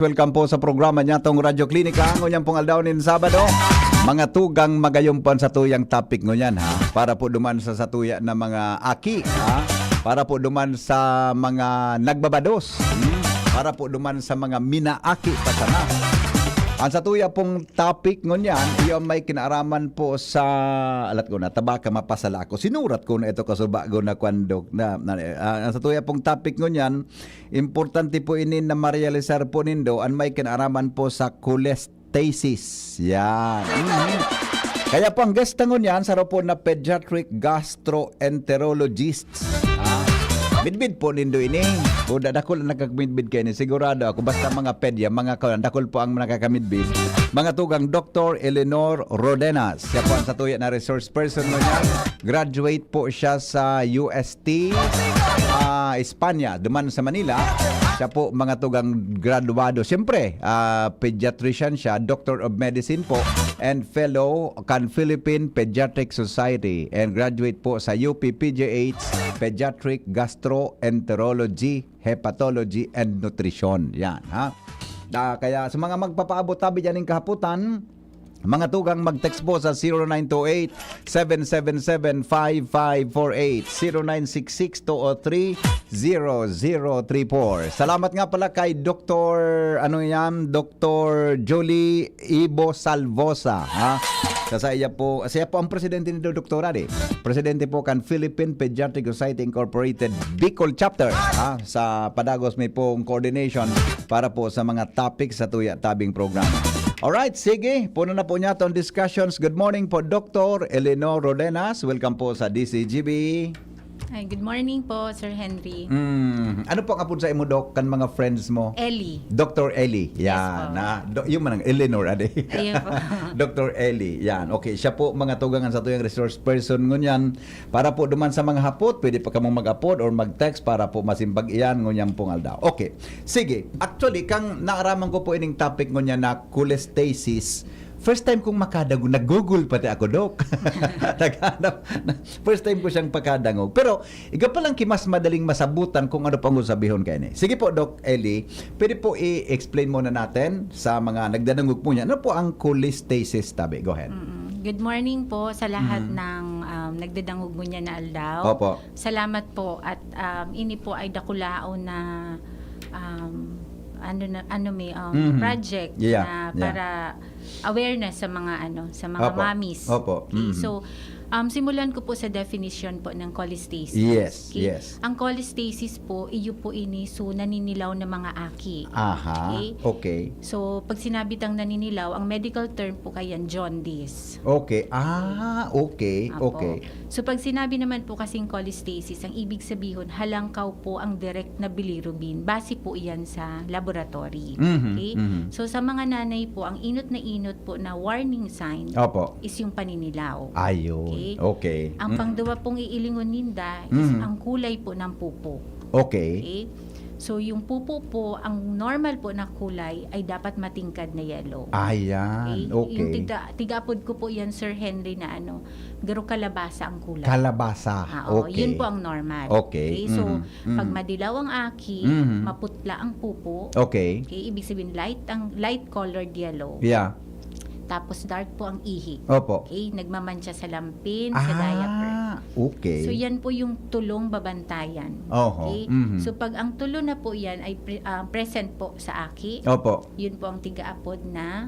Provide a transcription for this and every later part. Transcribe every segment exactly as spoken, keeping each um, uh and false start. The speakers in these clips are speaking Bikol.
Welcome po sa programa niya, tong Radyo Klinika. Ngunyan pong aldaw nin Sabado, mga tugang, magayong po ang satuyang topic ngunyan, ha? Para po duman sa satuya na mga aki, ha? Para po duman sa mga nagbabados, hmm? Para po duman sa mga minaaki pa sana. Ang satuya pong topic ngunyan, iyo may kinaaraman po sa, alat ko na, tabaka mapasala ako. Sinurat ko na ito kasubago na kwando. Na, na, ah, ang satuya pong topic ngunyan, importante po ini na marealisar po nindo, an may kinaaraman po sa cholestasis. Yan. Mhm. Kaya po ang guest na ngunyan, saro po na pediatric gastroenterologist. Ah, midbid po nindo ini. O dadakol ang nagkakamidbid kayo ni, sigurado ako. Basta mga pedya, mga kawan, dakol po ang nakakamidbid. Mga tugang Doktor Eleanor Rodenas. Siya po ang satuya na resource person ngunyan. Graduate po siya sa U S T, ah, Espanya, duman sa Manila. Siya po mga tugang graduado. Siyempre, ah, pediatrician siya, Doctor of Medicine po, and fellow kan Philippine Pediatric Society, and graduate po sa U P P G H Pediatric Gastroenterology, Hepatology, and Nutrition. Yan, ha? Ah, kaya sa mga magpapaabot tabi dyan ng kahaputan, mga tugang, mag-text po sa zero nine two eight, seven seven seven, five five four eight, zero nine six six, two oh three, zero zero three four. Salamat nga pala kay Doktor, ano yan, Doktor Julie Ibo Salvosa, ha? Sa, sa iya po, siya po ang presidente ni Doktora, di? Presidente po kan Philippine Pediatric Society Incorporated Bicol Chapter, ha? Sa padagos may pong coordination para po sa mga topic sa Tuya Tabing programa. Alright, sige. Puno na po niya itong discussions. Good morning po, Doktor Eleanor Rodenas. Welcome po sa D C G B. Ay, good morning po, Sir Henry. Mm, ano po ang apod sa imo, Doc, kan mga friends mo? Ellie. Doktor Ellie. Yes Yan. po. Na, do, yung manang Eleanor, ade. Ayun po. Doktor Ellie. Yan. Okay, siya po, mga tugang, ang satuyang resource person ngunyan. Para po duman sa mga hapot, pwede pa kamong mag-apod or mag-text para po masimbag iyan ngunyan pong aldaw. Okay. Sige. Actually, kang naaraman ko po ining topic ngunyan na cholestasis, first time kong makadangog, nag-Google pati ako, Doc. Naghanap. First time ko siyang pakadangog. Pero, iga pa lang ki mas madaling masabutan kung ano pang sabihon kayo ni. Sige po, Doc Ellie, pwede po i-explain muna natin sa mga nagdadangog po niya. Ano po ang cholestasis, tabi? Go ahead. Mm. Good morning po sa lahat Mhm. ng um, nagdadangog ngunyan na aldaw. Opo. Salamat po at um, ini po ay dakulaon na um, ano na ano may um, Mhm. project Yeah, na yeah. Para awareness sa mga ano sa mga Opo. Mommies. Opo. Okay, Mhm. so um, simulan ko po sa definition po ng cholestasis. Yes, Okay? yes. Ang cholestasis po, iyo po ini so naninilaw na mga aki. Aha. Okay? Okay. So, pag sinabi tang naninilaw, ang medical term po kayan, jaundice. Okay. Ah, okay. Apo. Okay. So, pag sinabi naman po kasing cholestasis, ang ibig sabihin, halangkaw po ang direct na bilirubin. Base po iyan sa laboratory. Mhm, Okay? mhm. So, sa mga nanay po, ang inot na inot po na warning sign Opo. is yung paninilaw. Ayun. Okay. Okay. Ang Mm. pangduwa pong iilingon ninda is Mhm. ang kulay po ng pupo. Okay. Okay? So, yung pupo po, ang normal po na kulay ay dapat matingkad na yellow. Ayan. Yung Okay. tiga, tigaapod ko po yan, Sir Henry, na ano, garo kalabasa ang kulay. Kalabasa. Ah, oo, Okay. Yun po ang normal. Okay. So, Mhm. Mhm. pag madilaw ang aki, Mhm. maputla ang pupo. Okay. Okay, ibig sabihin light ang light colored yellow. Yeah. Tapos dark po ang ihi. Opo. Okay, nagmamantsa sa lampin, sa diaper. Ah, okay. So yan po yung tulong babantayan. Oho. Okay? Mhm. So pag ang tulo na po yan ay pre- ah, present po sa aki, Opo. Yun po ang tigaapod na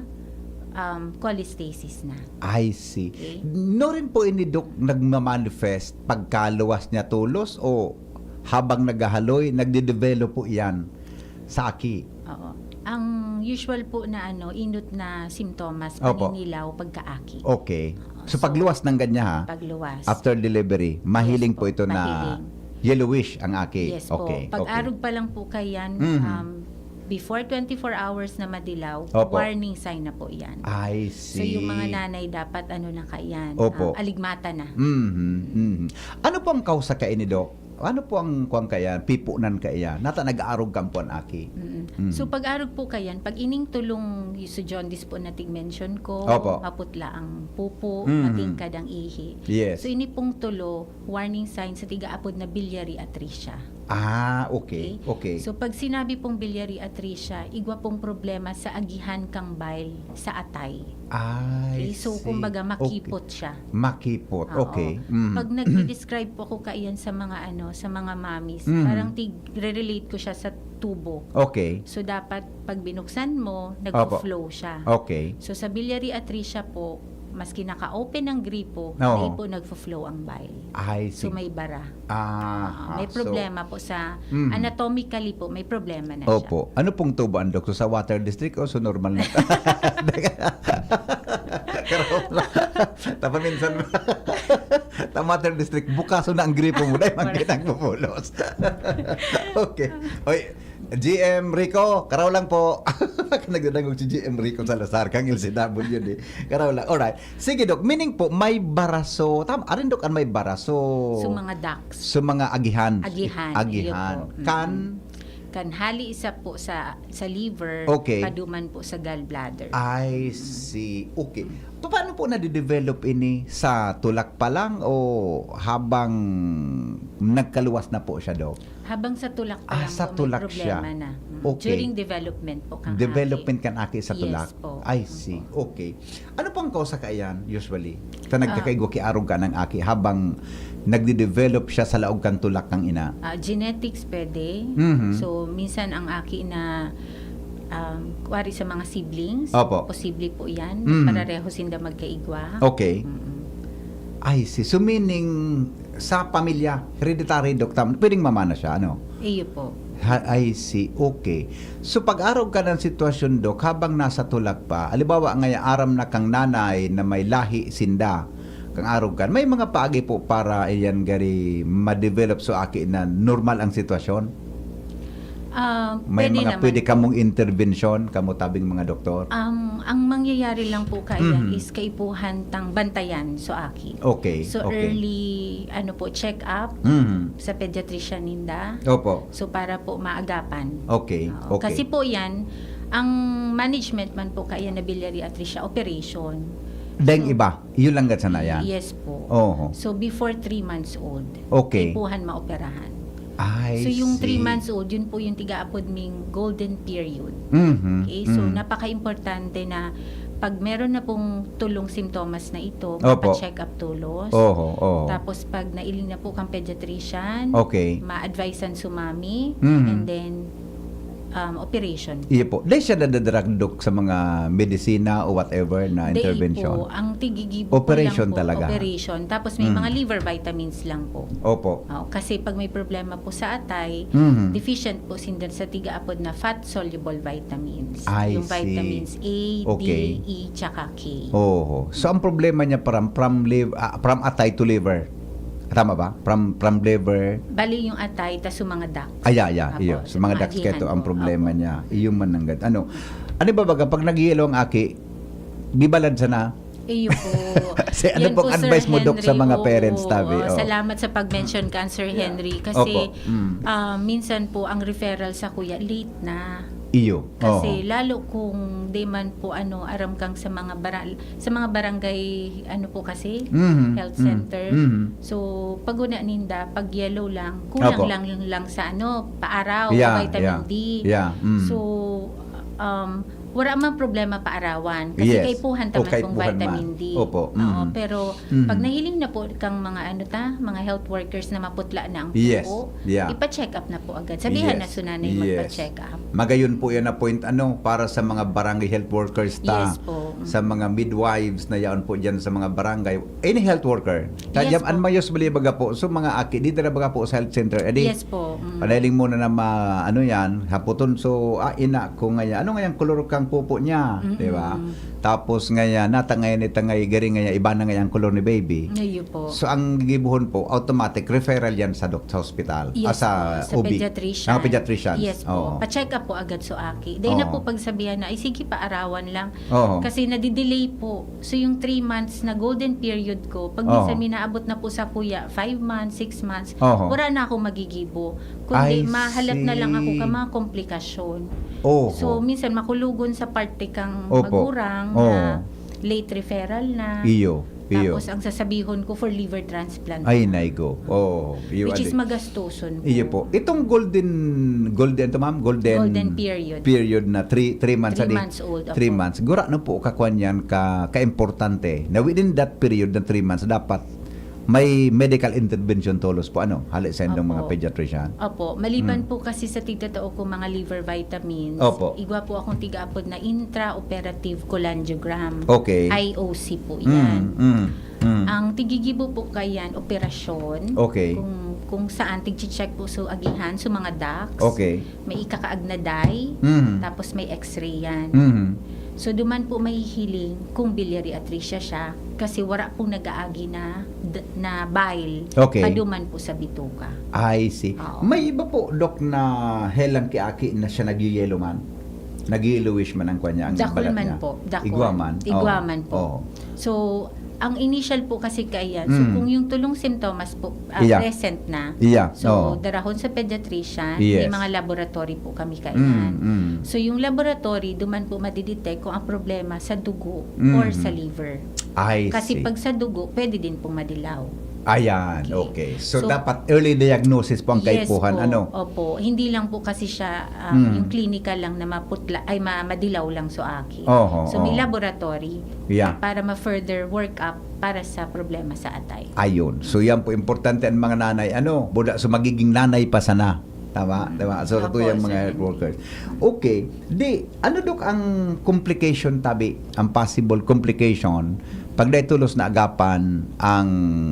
um, cholestasis na. I see. Okay. No rin po ini, Dok, nagmamanifest pagkaluwas niya tulos o habang naghahaloy, nagde-develop po iyan sa aki? Oo. Ang usual po na ano, inot na simptomas, Opo. Paninilaw, pagkaaki. Okay. So So, pagluwas ng ganyan ha, Pagluwas. after delivery, mahiling Yes po ito na mahiling. Yellowish ang aki. Yes po. Okay. Pag Okay. Arog pa lang po kayan, Mhm. um, before twenty-four hours na madilaw, Opo. Warning sign na po yan. I see. So yung mga nanay dapat ano na kayan, Opo. um, aligmata na. Mhm, mhm. Ano po ang kausa kaini, Doc? Ano po ang kuwan kaya, pipunan kaya? Nata nag-aarog kan puan aki. Mm. Mm. So pag arog po kayan, pag ining tulong, yung sa jaundice po na tig-mention ko, Opo. Maputla ang pupo, Mm. Matingkad ang ihi. Yes. So ini pong tulo, warning sign sa tigaapod na biliary atresia. Ah, okay, okay. So, pag sinabi pong biliary atresia, igwa pong problema sa agihan kang bile sa atay. I Okay, so, see. kumbaga, Okay. makipot siya. Makipot. Oo. Okay. Mm. Pag nagdi-describe po ako kaiyan sa mga ano, sa mga mommies, Mhm. parang tig-re-relate ko siya sa tubo. Okay. So, dapat pag binuksan mo, nagfo-flow siya. Okay. So, sa biliary atresia po, maski naka-open ang gripo, Oo. hindi po nagfo-flow ang bile. I So, see. May bara. Ah, May so, problema po sa, Mm. anatomically po, may problema na siya. Opo. Ano pong tubo ang doktor? Sa water district o sa normal na? Tapaminsan. Ta water district, bukaso na ang gripo mo dahil man Correct. kitang bubulos. Okay. Oy, G M Rico, karaw lang po. Nagdadangog si G M Rico Salazar, kang L C W D. Karaw lang. Alright. Sige, Dok. Meaning po, may baraso. Tama, arin, Dok, ang may baraso. So, mga ducts. So, mga agihan. Agihan, Agihan. iyo po. Mm. Kan? Kan hali isa po sa sa liver, Okay. paduman po sa gallbladder. I see. Okay. Paano po nadidevelop ini? Sa tulak pa lang o habang nagkaluwas na po siya, Dok? Habang sa tulak pa Ah, lang sa po, tulak may problema siya. na. Mm. Okay. During development po kang Development aki. Kan aki sa Yes tulak? Po. I see. Okay. Ano pong kausa kaiyan, usually? Sa nagkakaigo ki arog ka ng aki habang nagde-develop siya sa laog kan tulak kang ina? Ah, genetics pwede. Mhm. So, minsan ang aki na um, kuwari sa mga siblings, Opo. posible po yan. Mhm. Parareho sinda magkaigwa. Okay. Mm-mm. I see. So meaning, sa pamilya, hereditary, Dok, tam-, pwedeng mamana siya, ano? Iyo po. Ha, I see. Okay. So pag-arog ka ng sitwasyon, Dok, habang nasa tulak pa, halimbawa ngaya aram na kang nanay na may lahi sinda, kang arog ka, may mga paagi po para iyan gari ma-develop so aki na normal ang sitwasyon? Ah, May pwede mga naman pwede po. Kamong intervention, kamo tabing mga doktor? Ang, ang mangyayari lang po kaiyan Mhm. is kaipuhan tang bantayan so aki. Okay, So okay. Early ano po, check-up Mhm. sa pediatrician ninda. Opo. So para po maagapan. Okay, Oo. okay. Kasi po yan, ang management man po kaiyan na biliary atresia, operation. Dahil So, iba, yun lang gad sana yan. Yes po. Oho. So before three months old, Okay. kaipuhan maoperahan. I So yung see. Three months old, yun po yung tigaapod ming golden period. Mhm, Okay, so mhm. napaka-importante na pag meron na pong tulong simptomas na ito, Opo. pa-check up tulos. Oho, oho. Tapos pag nailing na po kang pediatrician, Okay. ma-advisean sumami, Mhm. and then um, operation. Iyo po. Dahil siya nadadragdok sa mga medisina o whatever na Dai intervention? Po, ang tigigibo Operation po lang po, talaga? Operation. Tapos may Mm. mga liver vitamins lang po. Opo. Oh, kasi pag may problema po sa atay, Mhm. deficient po sinda sa tigaapod na fat-soluble vitamins. I Yung see. Vitamins A, Okay. D, E, tsaka K. Oho. So, ang problema niya from, from, liv- ah, from atay to liver. Tama ba? From, from liver. Bali yung atay, tas yung mga ducts. Ay, yeah, yeah, Apo, iyo. sa Sa mga mga ducts agihan keto, po. Ang problema Opo. Niya. Iyo man nanggad. Ano? Ano ba baga? Pag nag-yellow ang aki, bibalad sana? Iyo po. Kasi ano Yan pong po, Sir advice mo, Doc, sa Henry? mga Oo, parents tabi? oo. Oh. Salamat sa pag-mention kan, Sir Yeah. Henry. Kasi Opo. Mm. ah, minsan po ang referral sa kuya, late na. Iyo. Kasi Oo. Lalo kung di man po ano, aram kang sa mga bara- sa mga barangay, ano po kasi, Mhm. health Mm. center. Mhm. So, pag una ninda, pag yellow lang, kulang Opo. lang yung lang sa ano, paaraw, Yeah, o vitamin yeah. D. Yeah, mm. So, um, wala mang problema paarawan. Kasi Yes. kaipuhan O, taman pong kaipuhan vitamin man. D. Opo, Oo, mm. pero Mm. pag nahiling na po kang mga ano ta, mga health workers na maputla na ang Yes, puo, yeah. ipa-check up na po agad. Sabihan na Yes, sunanay yes. magpa-check up. Magayon po yan na point, ano, para sa mga barangay health workers ta, Yes po. Mm. sa mga midwives na yaon po dyan sa mga barangay, any health worker. Ta, Yes yan, po. An mayos bali baga po, so mga aki, di dira baga po sa health center, edi, Yes po. Mm. Padaling mo na na ma-, ano yan, haputon. So, ah, ina ko ngayon, ano nga yung kolor kang pupo niya, Mm-mm. di ba? Tapos ngayon, natangay ni tangay, gari ngayon, iba na ngayon ang kolor ni baby. Ngayon po. So, ang gigibuhon po, automatic referral yan sa dok-, sa hospital. Yes Ah, sa po, sa O B. pediatrician. Ah, pediatrician. Yes po. Oo. Pa-check up po agad so aki. Dahil na Oo. po pagsabihan na, ay sige, paarawan lang. Oo. Kasi nadidelay po. So yung three months na golden period ko, pag Oo. minsan may naabot na po sa kuya, five months, six months, Oo. wala na akong magigibo. Kundi I mahalap na lang ako see. ka mga komplikasyon. Oo. So minsan makulogon sa parte kang Opo. magurang Oo. na late referral na. Iyo. Iyo. Tapos ang sasabihon ko for liver transplant. Ay, naigo. Oh, iyo, Which is adi. Magastoson po. Iyo po. Itong golden, golden to, ma'am? Golden, Golden period. Period na three, three months Three adi. months old, opo. Three months. Gura na po, kakuan yan, ka, ka-importante na within that period na three months, dapat may medical intervention tolos po, ano, hali sa indong mga Opo. Pediatrician. Opo, maliban Mm. po kasi sa tigtatao ko mga liver vitamins, Opo. igwa po akong tigaapod na intraoperative cholangiogram. Okay. I O C po yan. Mm, mm, mm. Ang tigigibo po kayan, operasyon. Okay. Kung, kung saan, tigche-check po so agihan, so mga ducts. Okay. May ikakaag na dye, Mm. tapos may x-ray yan. Mm. So, duman po mahihiling kung biliary atresia siya kasi wala pong nag-aagi na, d- na bile Okay. paduman po sa bituka. I see. Oo. May iba po, Doc, na helang ki aki na siya nag-yellow man? Nag-yellowish man ang kwan niya, ang Dakul balat man niya? po. Dakul. Igwa man? Igwa Oo. man po. Oo. So, ang initial po kasi kaiyan, so Mm. kung yung tulong symptoms po ah, Iya. present na, Iya. so Oo. darahon sa pediatrician, Yes. may mga laboratory po kami Mm, kaiyan. mm. So yung laboratory, duman po madidetect kung ang problema sa dugo Mm. or sa liver. I Kasi see. Pag sa dugo, pwede din pong madilaw. Ayan, Okay. Okay. So, So, dapat early diagnosis po ang Yes kaipuhan, po. ano? Opo. Hindi lang po kasi siya um, Mm. yung clinical lang na maputla, ay ma- madilaw lang so aki. Oho, So may oho. Laboratory Yeah. para ma-further work up para sa problema sa atay. Ayun. So, yan po importante ang mga nanay. Ano? Buda, so, magiging nanay pa sana. Tama? Mm. Tama? So, Opo, ito yung Sir mga health Henry. Workers. Okay. Di, ano, Dok, ang complication, tabi? Ang possible complication pag dahil tulos na agapan ang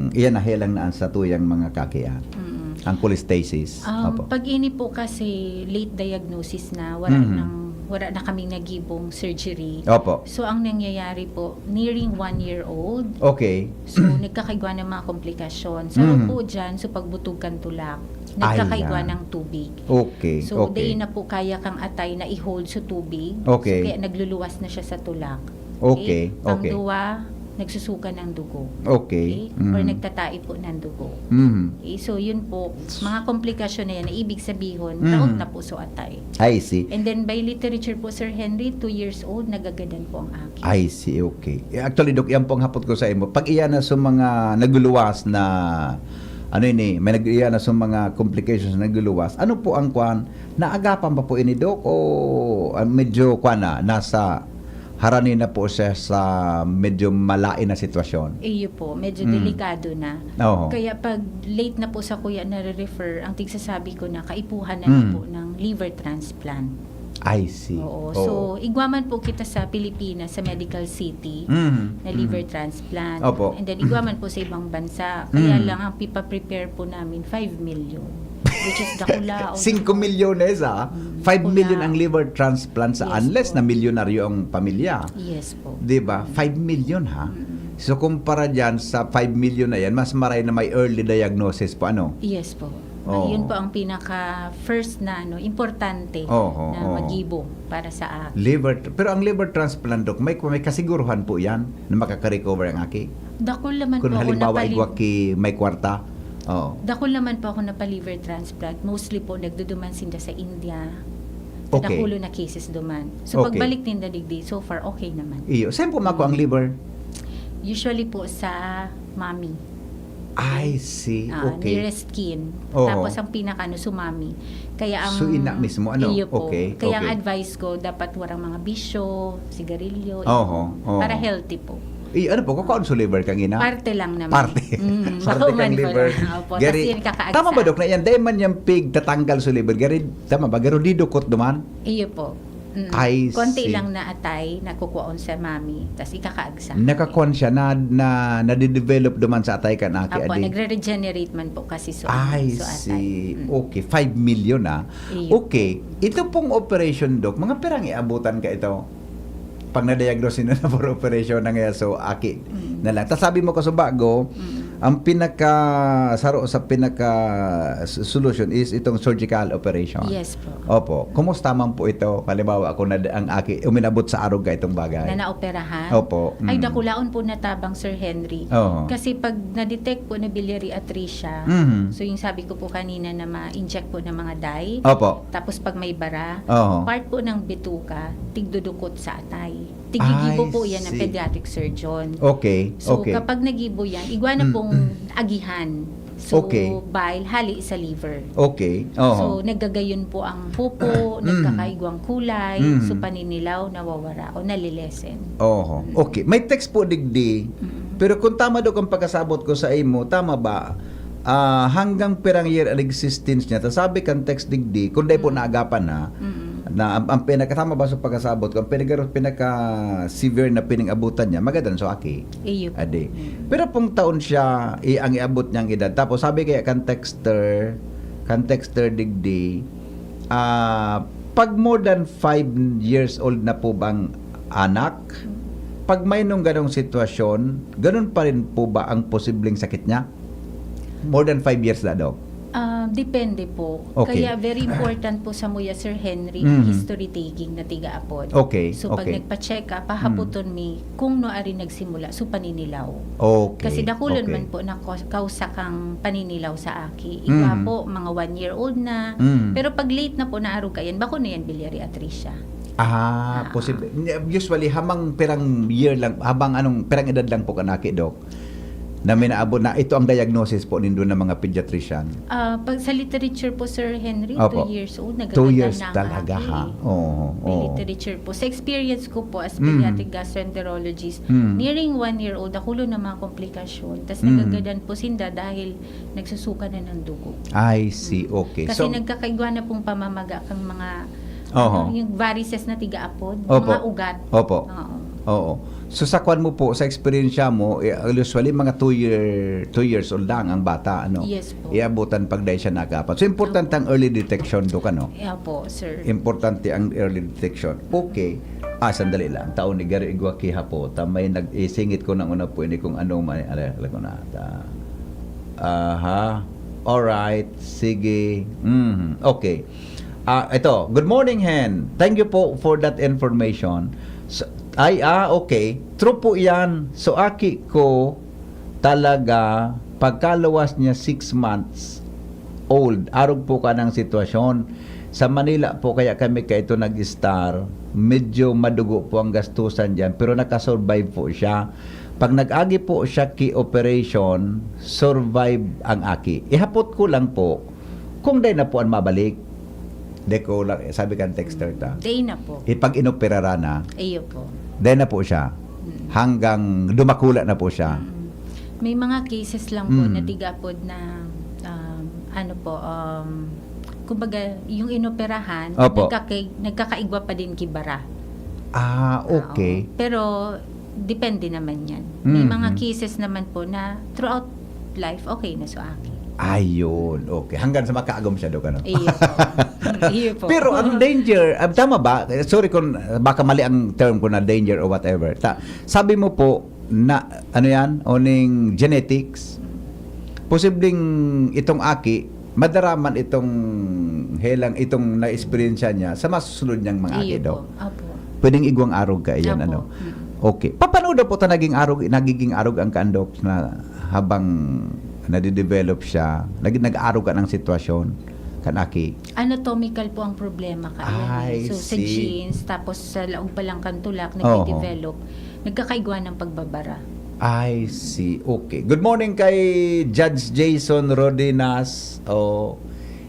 iyan na helang na ang satuyang mga kakian? Mm. Ang cholestasis. Um, Opo. Pag ini po kasi late diagnosis na, wala Mhm. nang wala na kaming nagibong surgery. Opo. So ang nangyayari po, nearing one year old, Okay. so nagkakaigwa ng mga komplikasyon. Sa Mhm. po dyan, so pagbutog kan tulak, nagkakaigwa Ayan. ng tubig. Okay. So, Okay. Di na po kaya kang atay na i-hold sa tubig. Okay. So, kaya nagluluwas na siya sa tulak. Okay, okay. Pangduwa, nagsusuka ng dugo. Okay. Or Mhm. nagtatai po ng dugo. Mhm. Okay, so yun po, mga komplikasyon na yan na ibig sabihin, Mhm. raot na po so atay. I see. And then by literature po, Sir Henry, two years old, nagagadan po ang aki. I see, okay. Eh, actually, Dok, yan po ang hapot ko sa imo. Pag iyan na sa mga nagluluwas na, ano ini, may nag iyan na sa mga complications na nagluluwas, ano po ang kwan? Naagapan pa po ini, Dok? O ah, medyo kwan na, nasa harani na po siya sa medyo malain na sitwasyon? Iyo po, medyo Mm. delikado na. Oo. Kaya pag late na po sa kuya nare-refer, ang tigsasabi ko na kaipuhan na Mm. na po ng liver transplant. I see. Oo. Oo. So, igwa man po kita sa Pilipinas, sa Medical City, Mhm. na liver Mhm. transplant. Opo. And then, igwa man po sa ibang bansa. Kaya Mm. lang, ang pipa-prepare po namin, five million. Which is dakulaon. Singko milyones, ah. Mm. Five million Dakulaon. Ang liver transplant sa Yes unless po. Na milyonaryo ang pamilya. Yes po. Di ba? Five million, ha? Mm. So, kumpara dyan sa five million na yan, mas maray na may early diagnosis po, ano? Yes po. Oo. Yun po ang pinaka first na ano, importante Oo, na oo. Magibo para sa aki. Liver, pero ang liver transplant, Dok, may, may kasiguruhan po yan na makaka-recover ang aki? Dakul naman Kung po ako halimbawa, napali- igwa ki may kwarta. Oo. Dakul naman po ako napa-liver transplant. Mostly po, nagduduman sinda sa India. Okay. Dakulo na cases duman. So, Okay. Pagbalik ninda digdi, so far, okay naman. Iyo. Saan po mako ang liver? Usually po sa mommy. I see. Ah, Okay. Nearest kin. Oo. Tapos ang pinaka ano, sumami. Kaya ang So, ina mismo, ano? Iyo po. Okay, Kaya ang okay. Advice ko, dapat warang mga bisyo, sigarilyo, Oho, inom. oho. Para healthy po. Eh, ano po, kakaon sa liver kang ina? Parte lang naman. Parte. Mm, Parte baka man kang po liver. lang. Opo, Gary, tas yun kakaagsa. Tama ba, Dok, na yan? Dahil man yung pig tatanggal sa liver, Gary, tama ba? Garo di dukot naman? Iyo po. Mm. I Konti see. lang na atay, nakukuhaon sa mami, tas ikakaagsa. Nakakuan siya, na, na, nadidevelop naman sa atay kan aki, Apo, adi. Nagre-regenerate man po kasi so, I so atay. see. Mm. Okay, five million, ah. Iyo. Okay. Ito pong operation, Doc, mga pirang iabutan ka ito? Pag na-diagnose na na for operation na nga, so aki Mm. na lang. Tas sabi mo, kasubago, Mm. ang pinaka, saro sa pinaka s- solution is itong surgical operation. Yes po. Opo. Kumusta man po ito? Halimbawa, kung na, ang aki, uminabot sa arog ka itong bagay. Na naoperahan? Opo. Ay, Mm. Dakulaon po natabang, Sir Henry. Oo. Kasi pag na-detect po na biliary atresia, Mhm. so yung sabi ko po kanina na ma-inject po ng mga dye, Opo. tapos pag may bara, Oo. part po ng bituka, tigdudukot sa atay. Tigigibo I po yan ng see. Pediatric surgeon. Okay, So, okay. kapag nagibo yan, igwa na Mm. pong agihan. So, Okay. bile, hali sa liver. Okay, oho. So, nagagayon po ang pupo, Mm. nagkakaigwang kulay, Mm. so paninilaw, nawawara o nalilesen. Oho. Okay. May text po digdi. Mm. Pero kung tama daw ang pagkasabot ko sa imo, tama ba? Ah, hanggang pirang year ang existence niya. Ta sabi kan text digdi, kung dai po Mm. naagapan ha, Mm. na ang, ang pinakatama ba sa pagkasabot ko, ang pinaka, pinaka severe na pinang-abutan niya, magadan so aki. Iyo po. Adi. Mm. Pero pung taon siya, i-, ang iabot niyang edad. Tapos sabi kaya kan texter, kan texter digdi, ah, pag more than five years old na po bang anak, pag may nung ganong sitwasyon, ganun pa rin po ba ang posibleng sakit niya? More than five years na, Doc? Ah, depende po. Okay. Kaya very important po sa muya, Sir Henry, Mhm. history taking na tiga-apod. Okay, So, pag okay. nagpa-check up, pahapoton mi kung no ari nagsimula, so paninilaw. Okay, Kasi dakulan okay. man po na kos- kausa kang paninilaw sa aki. Iba Mhm. po, mga one year old na. Mhm. Pero pag late na po, naarog kayan, bako na yan biliary atresia. Ah, Ah. posible. Usually, habang pirang year lang, habang anong, pirang edad lang po kan aki, Doc, na minaabot na ito ang diagnosis po nindo ng mga pediatrician? Ah, pag sa literature po, Sir Henry, Opo. two years old, Two years nagkaganda ang talaga, aki ha? eh. Oo, May oo. literature po. Sa experience ko po as Mm. pediatric gastroenterologist, Mm. nearing one year old, dakulo na mga komplikasyon. Tas Mm. nagagadan po sinda dahil nagsusuka na ng dugo. I see. Okay. Kasi So, nagkakaigwa na pong pamamaga kang mga, Oho. ano, yung varices na tiga-apod, Opo. mga ugat. Opo. Oo. Oo. So, sa kwan mo po, sa experience mo, eh, usually mga two year, two years old lang ang bata, ano? Yes po. Iabutan pag dahil siya nagapan. So, importante ang early detection, Doc, ano? Yeah po, sir. Importante ang early detection. Okay. Ah, sandali lang. Taon ni Gary Igwa Kiha po. Ta may nag-isingit ko ng una po ini kung ano may, ala, ala ko na. Ta, aha. Alright. Sige. Mhm. Okay. Ah, ito. Good morning, Hen. Thank you po for that information. So, ay, ah, okay. True po yan. So, aki ko talaga, pagkaluwas niya six months old, arog po ka ng sitwasyon. Sa Manila po kaya kami kaito nag-star. Medyo madugo po ang gastusan diyan, pero nakasurvive po siya. Pag nag-agi po siya ki operation, survive ang aki. Ihapot ko lang po, kung dai na po an mabalik. Dai ko lang, sabi kan texter ta. Dai na po. Ipag-inoperaran na, Iyo po. dai na po siya. Mm. Hanggang dumakula na po siya. Mm. May mga cases lang po Mm. na tiga-apod na, um, ano po, um, kumbaga, yung inoperahan, Opo. nagkaka- nagkakaigwa pa din kibara. Ah, okay. Oo. Pero, depende naman yan. May mga Mhm. cases naman po na throughout life, okay na sa akin. Ayun, okay. Hanggang sa makaagom siya, Dok, ano? Iyo po. Iyo po. Pero ang danger, ah, tama ba? Sorry kung, ah, baka mali ang term ko na danger or whatever. Ta, sabi mo po na, ano yan, oning genetics, posibleng itong aki, madaraman itong helang, itong na-experience niya sa masusunod niyang mga aki, Iyo Dok. po. Opo. Pwedeng igwang arog ka iyan, Opo. ano? Mm. Okay. Paano daw po ta naging arog, nagiging arog ang kandok na habang nadidevelop siya, nag-, nag-arog ka ng sitwasyon kan aki? Anatomical po ang problema ka. I So, sa see. genes, tapos sa laog pa lang kan tulak, Oho. nagde-develop, nagkakaigwa ng pagbabara. I see. Okay. Good morning kay Judge Jason Rodinas. Oh.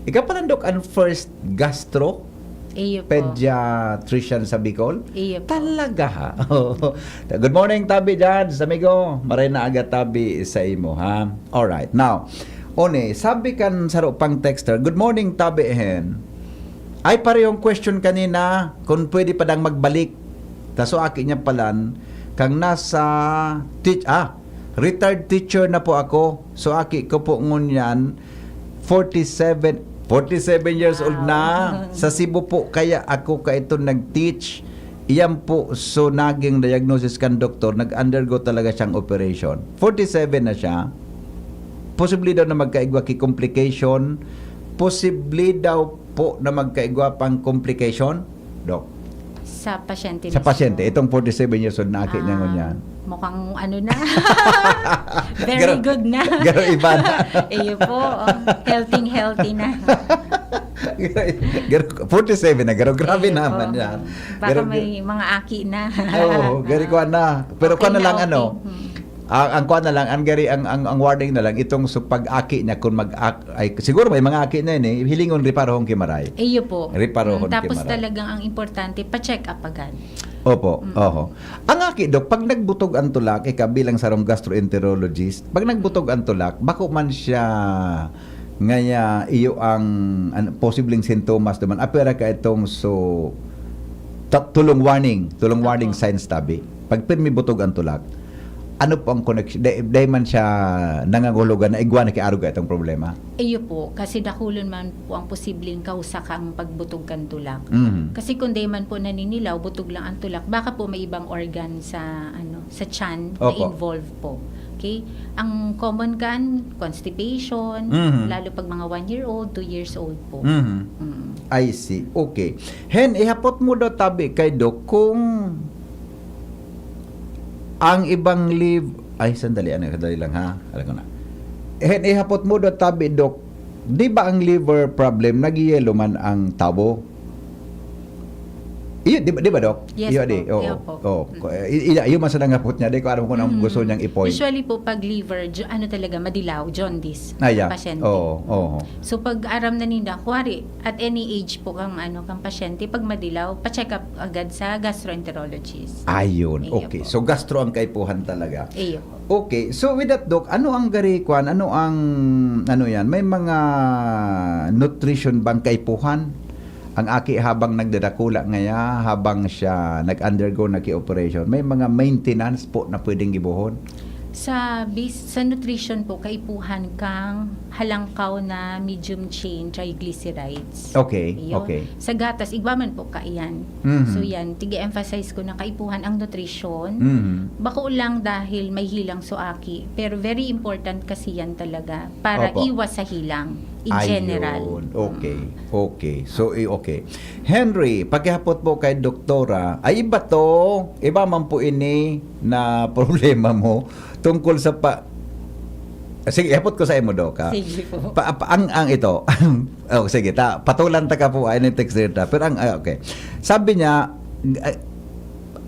Ikaw pala, Dok, ang first gastro Iyo po. pediatrician sa Bicol? Iyo po. Talaga, ha? Good morning, Tabi Judge, amigo. Maray na aga, Tabi, sa imo, ha? Alright. Now, one, sabi kan saro pang texter, "Good morning, Tabi Hen. Ay, parehong question kanina, kung pwede pa dang magbalik." Ta so aki niya palan, kang nasa teach-, ah, retired teacher na po ako. So aki ko po ngunyan, forty-seven, forty-seven years old na. Wow. Sa Cebu po kaya ako kaito nag-teach. Iyan po, so naging diagnosis kan doktor, nag-undergo talaga siyang operation. Forty-seven na siya. Posible daw na magkaigwa ki complication. Posible daw po na magkaigwa pang complication, Doc. Sa pasyente Sa mismo. Pasyente, itong forty-seven years old na aki niya Ah, ngunyan. Mukhang ano na. Very Garo-, good na. garo iba na. Iyo po. Oh. Healthy, healthy na. Garo-, forty-seven na, garo, grabe Eh, naman po. yan. Baka Garo-, may mga aki na. Oo, gari ko na. Pero Okay kuwan na na, lang, okay. ano, Hmm. ang, ang kuwan na lang, ang gari, ang, ang, ang warning na lang, itong sa pag-aki niya, kung mag-ak-, ay, siguro may mga aki na yun eh, hilingon riparohon ki Maray. Iyo po. Riparohon Mm, tapos ki Maray. Talagang ang importante, pa-check up agad. Opo, Mm. oho. Ang aki, Dok, pag nagbutog ang tulak, ika bilang sarong gastroenterologist, pag nagbutog ang tulak, bako man siya ngaya iyo ang, an-, posibleng sintomas naman, apera ka itong so, ta-, tulong warning, tulong warning Opo. Signs tabi. Pag pirmi butog ang tulak, ano po ang connection? Dai, dai man siya nangangulugan na igwa na kiarog ka itong problema? Iyo po, kasi dakulon man po ang posibleng kausa kang pagbutog kan tulak. Mhm. Kasi kung dai man po naninilaw, butog lang ang tulak, baka po may ibang organ sa ano, sa tiyan na Opo. Involved po. Okay? Ang common kan, constipation, Mhm. Lalo pag mga one year old, two years old po. Mhm. Mm. I see. Okay. Hen, ihapot mo daw tabi kay Doc kung ang ibang liv-, ay, sandali, ano, sandali lang ha. Alam ko na. Hen, ihapot mo daw tabi, Doc, di ba ang liver problem, nagyelo man ang tawo? Iyo, di ba, di ba, Doc? Yes Iyo, po. di. Oo. Iyo po. Oo. Mm. Ko-, eh, i-, i-, iyo man sa nangapot niya, di ko alam kung anong Mm. gusto niyang i-point. Usually po, pag liver, jo-, ano talaga, madilaw, jaundice, Ah, yeah. Pasyente. Oo, oo. So, pag aram na ninda, kuwari, at any age po kang, ano, kang pasyente, pag madilaw, pa-check up agad sa gastroenterologist. Ayun. Iyo Okay. po. So, gastro ang kaipuhan talaga. Iyo. Okay. So, with that, Doc, ano ang gari kwan? Ano ang, ano yan? May mga nutrition bang kaipuhan? Ang aki habang nagdadakula ngaya, habang siya nag-undergo, nag-operation, may mga maintenance po na pwedeng gibohon? Sa base, sa nutrition po, kaipuhan kang halangkaw na medium chain triglycerides. Okay, Iyo. Okay. Sa gatas, igwa man po kaiyan. Mhm. So yan, tig-emphasize ko na kaipuhan ang nutrition. Mhm. Bako lang dahil may hilang so aki, pero very important kasi yan talaga para Opo. Iwas sa hilang in Ayun. General. Okay. Okay. So, i-, okay. Henry, pakihapot po kay doktora. Ay, iba to. Iba man po ini na problema mo tungkol sa pa-, sige, ihapot ko sa imo, Doc, ha? Sige po. Pa, pa, ang, ang ito. Oh, sige, ta, patulan ta ka po, ay, text dito. Pero ang, ah, okay. Sabi niya, ah,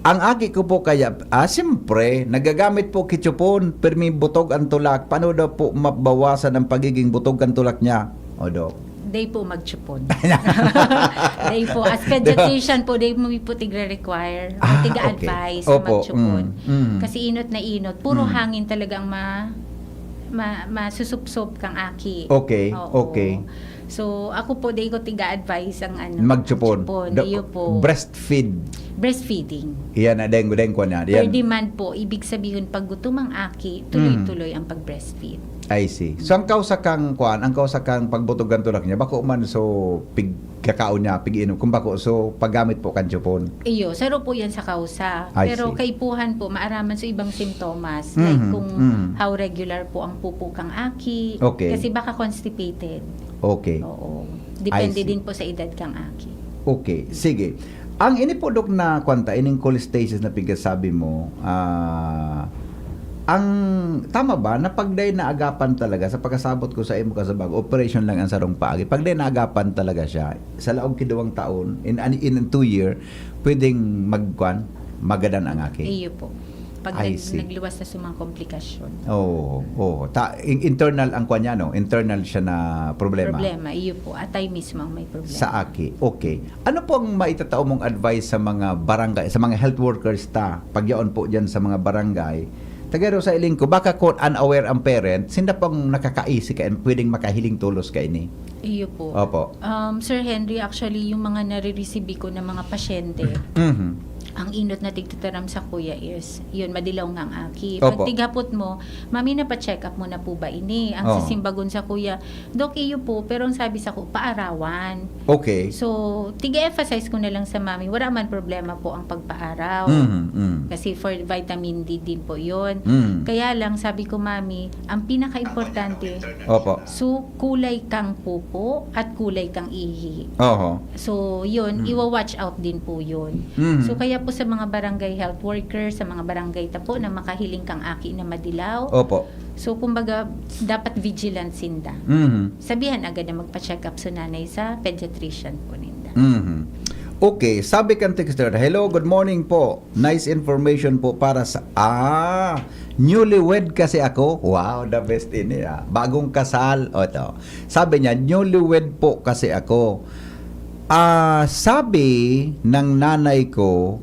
ang aki ko po kaya, ah, siyempre, nagagamit po ki Chupon, pirmi butog ang tulak. Paano daw po mabawasan ang pagiging butog ang tulak niya? O, Doc. Day po mag-Chupon. Day po. As pediatrician po, day mo po tigre-require. Ah, Tiga-advise okay. na Opo, mag-Chupon. mm, mm. Kasi inot na inot. Puro Mm. hangin talaga ang ma, ma, masusupsop kang aki. Okay, Oo. okay. So, ako po, day ko tiga-advise ang ano, Mag-Chupon. Chupon. The- Iyo po. Breastfeed. Breastfeeding. Yan, na denggo, denggo niya. Per Yan. demand po, ibig sabihin, pag gutom ang aki, tuloy-tuloy ang pag-breastfeed. I see. So, ang kausa kang, kuan, ang kausa kang pagbutogan tulak niya, bako man so pigkakaon niya, pig-inom, kung bako so paggamit po kan Chupon. Iyo, saro po yan sa kausa. I Pero see. Kaipuhan po, maaraman sa ibang simptomas, Mhm, like kung mhm. how regular po ang pupo kang aki. Okay. Kasi baka constipated. Okay. Oo. Depende I see. Din po sa edad kang aki. Okay, sige. Ang ini po, Dok, na kwanta, ining cholestasis na pigkasabi mo, ah, ang tama ba na pag dai naagapan talaga, sa pagkasabot ko sa imo kasabag, operation lang ang sarong paagi. Pag dai naagapan talaga siya, sa laog ki duwang taon, in, in two year, pwedeng magkwan, magadan ang aki. Iyo po. Pag I nag- see. Nagluwas na sa mga komplikasyon. Oo, oo. Ta-, in-, internal ang kwan niya, no? Internal siya na problema. Problema, iyo po. Atay mismo ang may problema. Sa aki. Okay. Ano po ang maitatao mong advice sa mga barangay, sa mga health workers ta? Pag yaon po dyan sa mga barangay, tagaro sa iling ko, baka kung unaware ang parent, sinda pong nakakaisi ka, pwedeng makahiling tulos ka ini. Iyo po. Opo. Um, Sir Henry, actually, yung mga nare-receive ko na mga pasyente, Mhm. ang inot na tigtataram sa kuya is, yun, madilaw nga ang aki. Opo. Pag tighapot mo, "Mami, napa-check up mo na po ba ini?" Ang Oo. Sisimbagon sa kuya, "Dok, iyo po, pero ang sabi sa ko, paarawan." Okay. So, tiga-emphasize ko na lang sa mami, wala man problema po ang pagpaaraw. Mhm, mhm. Kasi for vitamin D din po yun. Mhm. Kaya lang, sabi ko, "Mami, ang pinaka-importante, Opo. so, kulay kang pupo at kulay kang ihi." Oho. So, yun, Mm. iwa-watch out din po yun. Mhm. So, kaya po sa mga barangay health worker, sa mga barangay ta po na makahiling kang aki na madilaw. Opo. So, kumbaga, dapat vigilant sinda. Mhm. Sabihan agad na magpa-check up so nanay sa pediatrician po ninda. Mhm. Okay, sabi kan texter, "Hello, good morning po. Nice information po para sa," ah, "newlywed kasi ako." Wow, the best ini, ah. Bagong kasal. O, ito. Sabi niya, "Newlywed po kasi ako. Ah, sabi ng nanay ko,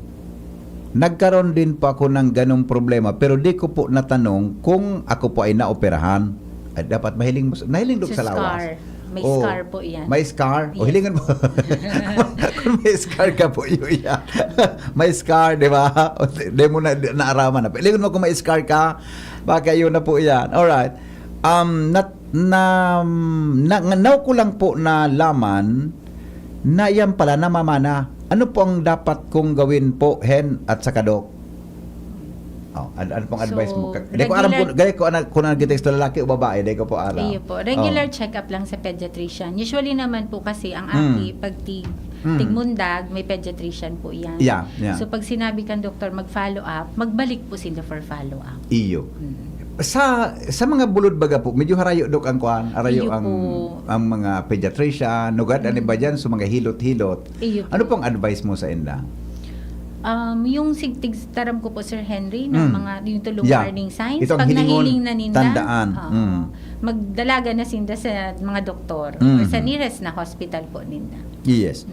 nagkaroon din po ako ng ganong problema, pero di ko po natanong kung ako po ay naoperahan." Ay, dapat mahiling mo sa, nahiling dok So, sa lawas. scar. May Oo. Scar po yan. May scar? O, Yes. Hilingan mo. Kung may scar ka po, yun yan. May scar, di ba? O, di mo na, di, naaraman na. Hilingan mo kung may scar ka, baka yun na po yan. Alright. Um, nat, na, na, now ko lang po nalaman na yan pala, namamana. Ano po ang dapat kong gawin po, Hen at saka Doc? Oh, ano, ano pong So, advice mo? Ka- Di ko aram regular kung, gaya ko, ano, kung nagtitext na lalaki o babae, di ko po aram. Iyo po. Regular Oh. check-up lang sa pediatrician. Usually naman po kasi ang Mm. aki, pag tig, Mm. tigmundag, may pediatrician po yan. Yeah, yeah. So pag sinabi kang doktor mag-follow up, magbalik po sila for follow up. Iyo. Mm. Sa sa mga bulod baga po, medyo harayo dok ang kuan, harayo Iyo ang po. ang mga pediatrician, nugad ano Mm. ba diyan, so mga hilot-hilot. Iyo po. Ano pong advice mo sa inda? Um, yung sigtig taram ko po, Sir Henry, na Mm. mga yung tulong Yeah. warning signs, Itong pag hilingon, nahiling na ninda, tandaan. oo, Mm. magdalaga na sinda sa mga doktor Mm. or sa nearest na hospital po ninda. Yes.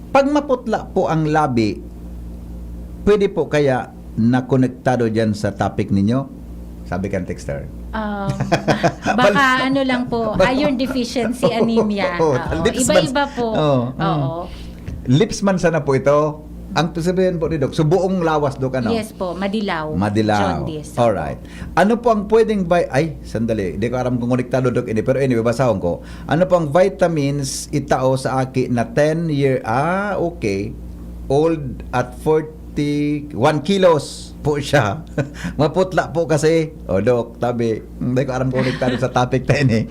Pag maputla po ang labi, pwede po kaya na konektado diyan sa topic ninyo? Sabi kan texter. Um, baka ano lang po, iron deficiency anemia. Oo, Oo, lips man- iba-iba po. Oo. Oo. Lips man sana po ito. Ang sabihin po ni Doc, so buong lawas, Doc, ano? Yes po, madilaw. Madilaw. Jaundice. Alright. Ano po ang pwedeng vi-, ay, sandali. Hindi ko aram kung konektado, Doc, ini. Pero anyway, basahon ko. Ano po ang vitamins itao sa aki na ten year, ah, okay. Old at forty-one kilos po siya. Maputla po kasi. O, Doc, tabi. Hindi ko aram kung konektado sa topic tayo, eh.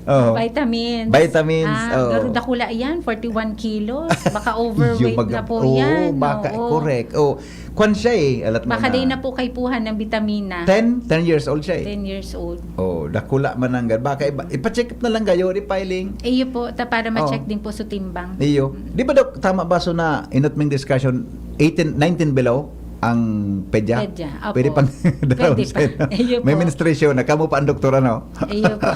Oh. Vitamins. Vitamins, Ah, oo. Garo dakula yan, forty-one kilos. Baka overweight Yung mag- na po oo, yan. Baka, Oo. Correct. Oh, kwan siya eh. Alat mo Baka na. Di na po kaipuhan ng bitamina. ten? Ten years old siya eh. Ten years old. Oh, dakula man ang gan-, baka iba, ipa-check up na lang kayo, refiling. Iyo po, ta para ma-check Oo. Din po sa timbang. Iyo. Di ba, Doc, tama ba so na inot ming discussion, eighteen, nineteen below ang pedya? Pedya, opo. Pwede pang Pwede pa. Iyo May po. Menstruation na. Kamo pa ang doktor, ano? Iyo po.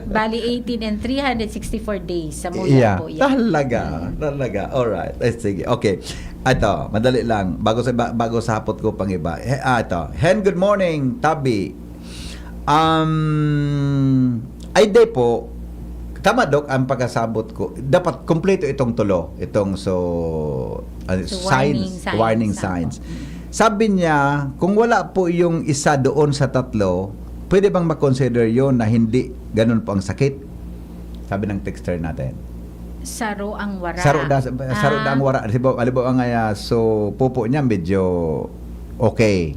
Bali, eighteen and three hundred sixty-four days sa mula Yeah. po yan. Talaga. Talaga. Alright. Eh, sige. Okay. Ito, madali lang. Bago sa, ba- bago sa hapot ko pang iba. He, ah, ito. Hen, good morning, Tabi. Um, ay, di po. Tama, Doc, ang pagkasabot ko. Dapat kompleto itong tulo. Itong so, uh, So, signs, warning signs. warning Opo. Signs. Sabi niya, kung wala po yung isa doon sa tatlo, pwede bang makonsider yon na hindi ganun po ang sakit? Sabi ng texter natin. Saro ang wara. Saro da, saro da ang Ah, wara. Halimbawa, halimbawa nga, ah, so, pupo niya medyo okay.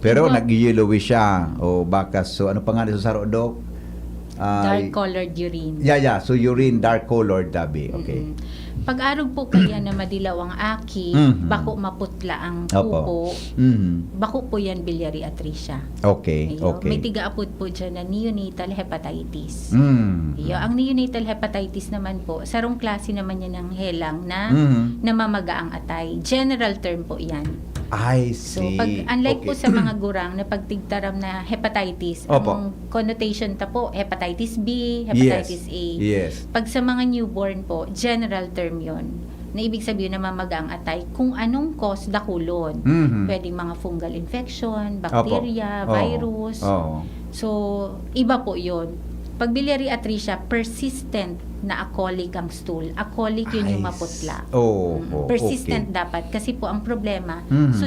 Pero Iba- nag-yellowish siya. O baka, so, ano pa nga ni so saro, Doc? Ah, Dark-colored urine. Yeah, yeah. So, urine, dark-colored, Tabi. Okay. Mm. Pag-arog po kaya na madilaw ang aki, Mhm. bako maputla ang Opo. pupo, Mhm. bako po yan biliary atresia. Okay, Iyo, okay. May tiga-apod po dyan na neonatal hepatitis. Mm. Iyo, ang neonatal hepatitis naman po, sarong klase naman yan ng helang na Mhm. namamaga ang atay. General term po yan. I So, see. pag, unlike po Okay. sa mga gurang na pagtigtaram na hepatitis, Opo. ang connotation ta po, hepatitis B, Yes. Hepatitis A. Yes. Pag sa mga newborn po, general term yon. Na ibig sabihin namamaga ang atay kung anong cause dakulon. Mhm. Pwedeng mga fungal infection, Opo. bacteria, Oo. virus. Oo. So, iba po yon. Pag biliary atresia, persistent na acolic ang stool. Acolic yun yung Ay, maputla. s-, oo, Mm, oo, persistent okay. Dapat. Kasi po ang problema, Mhm. so,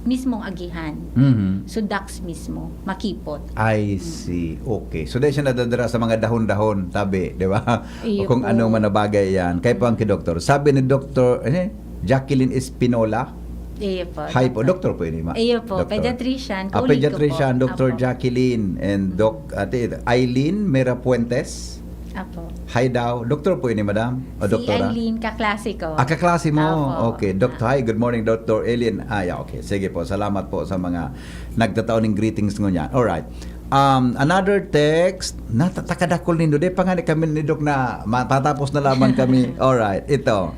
mismong agihan. Mhm. So, ducts mismo, makipot. I see. Okay. So, dahil siya nadadala sa mga dahon-dahon, tabi, di ba? Iyo O kung po. Anong manabagay yan. Kaya po ang kidoktor. Sabi ni Doktor, eh, Jacqueline Espinola, Iyo po. Hi po, Doktor. doktor po yun, ma-, Iyo po, doktor. pediatrician, Ah, colleague ko pediatrician, po. Doktor Apo. Jacqueline and Doc, ate, Eileen Mera Puentes. Apo. Hi daw. Doktor po ini, madam? O Si doktora? Eileen, kaklase ko. Ah, kaklase mo. Apo. Okay. Doc, hi, good morning, Doctor Eileen. Ah, yeah, okay. Sige po, salamat po sa mga nagtatao ning greetings ngunyan. Alright. Um, another text. Nata-, takadakol nindo. Di pa nga ni kami ni Doc na matatapos na lamang kami. Alright, ito.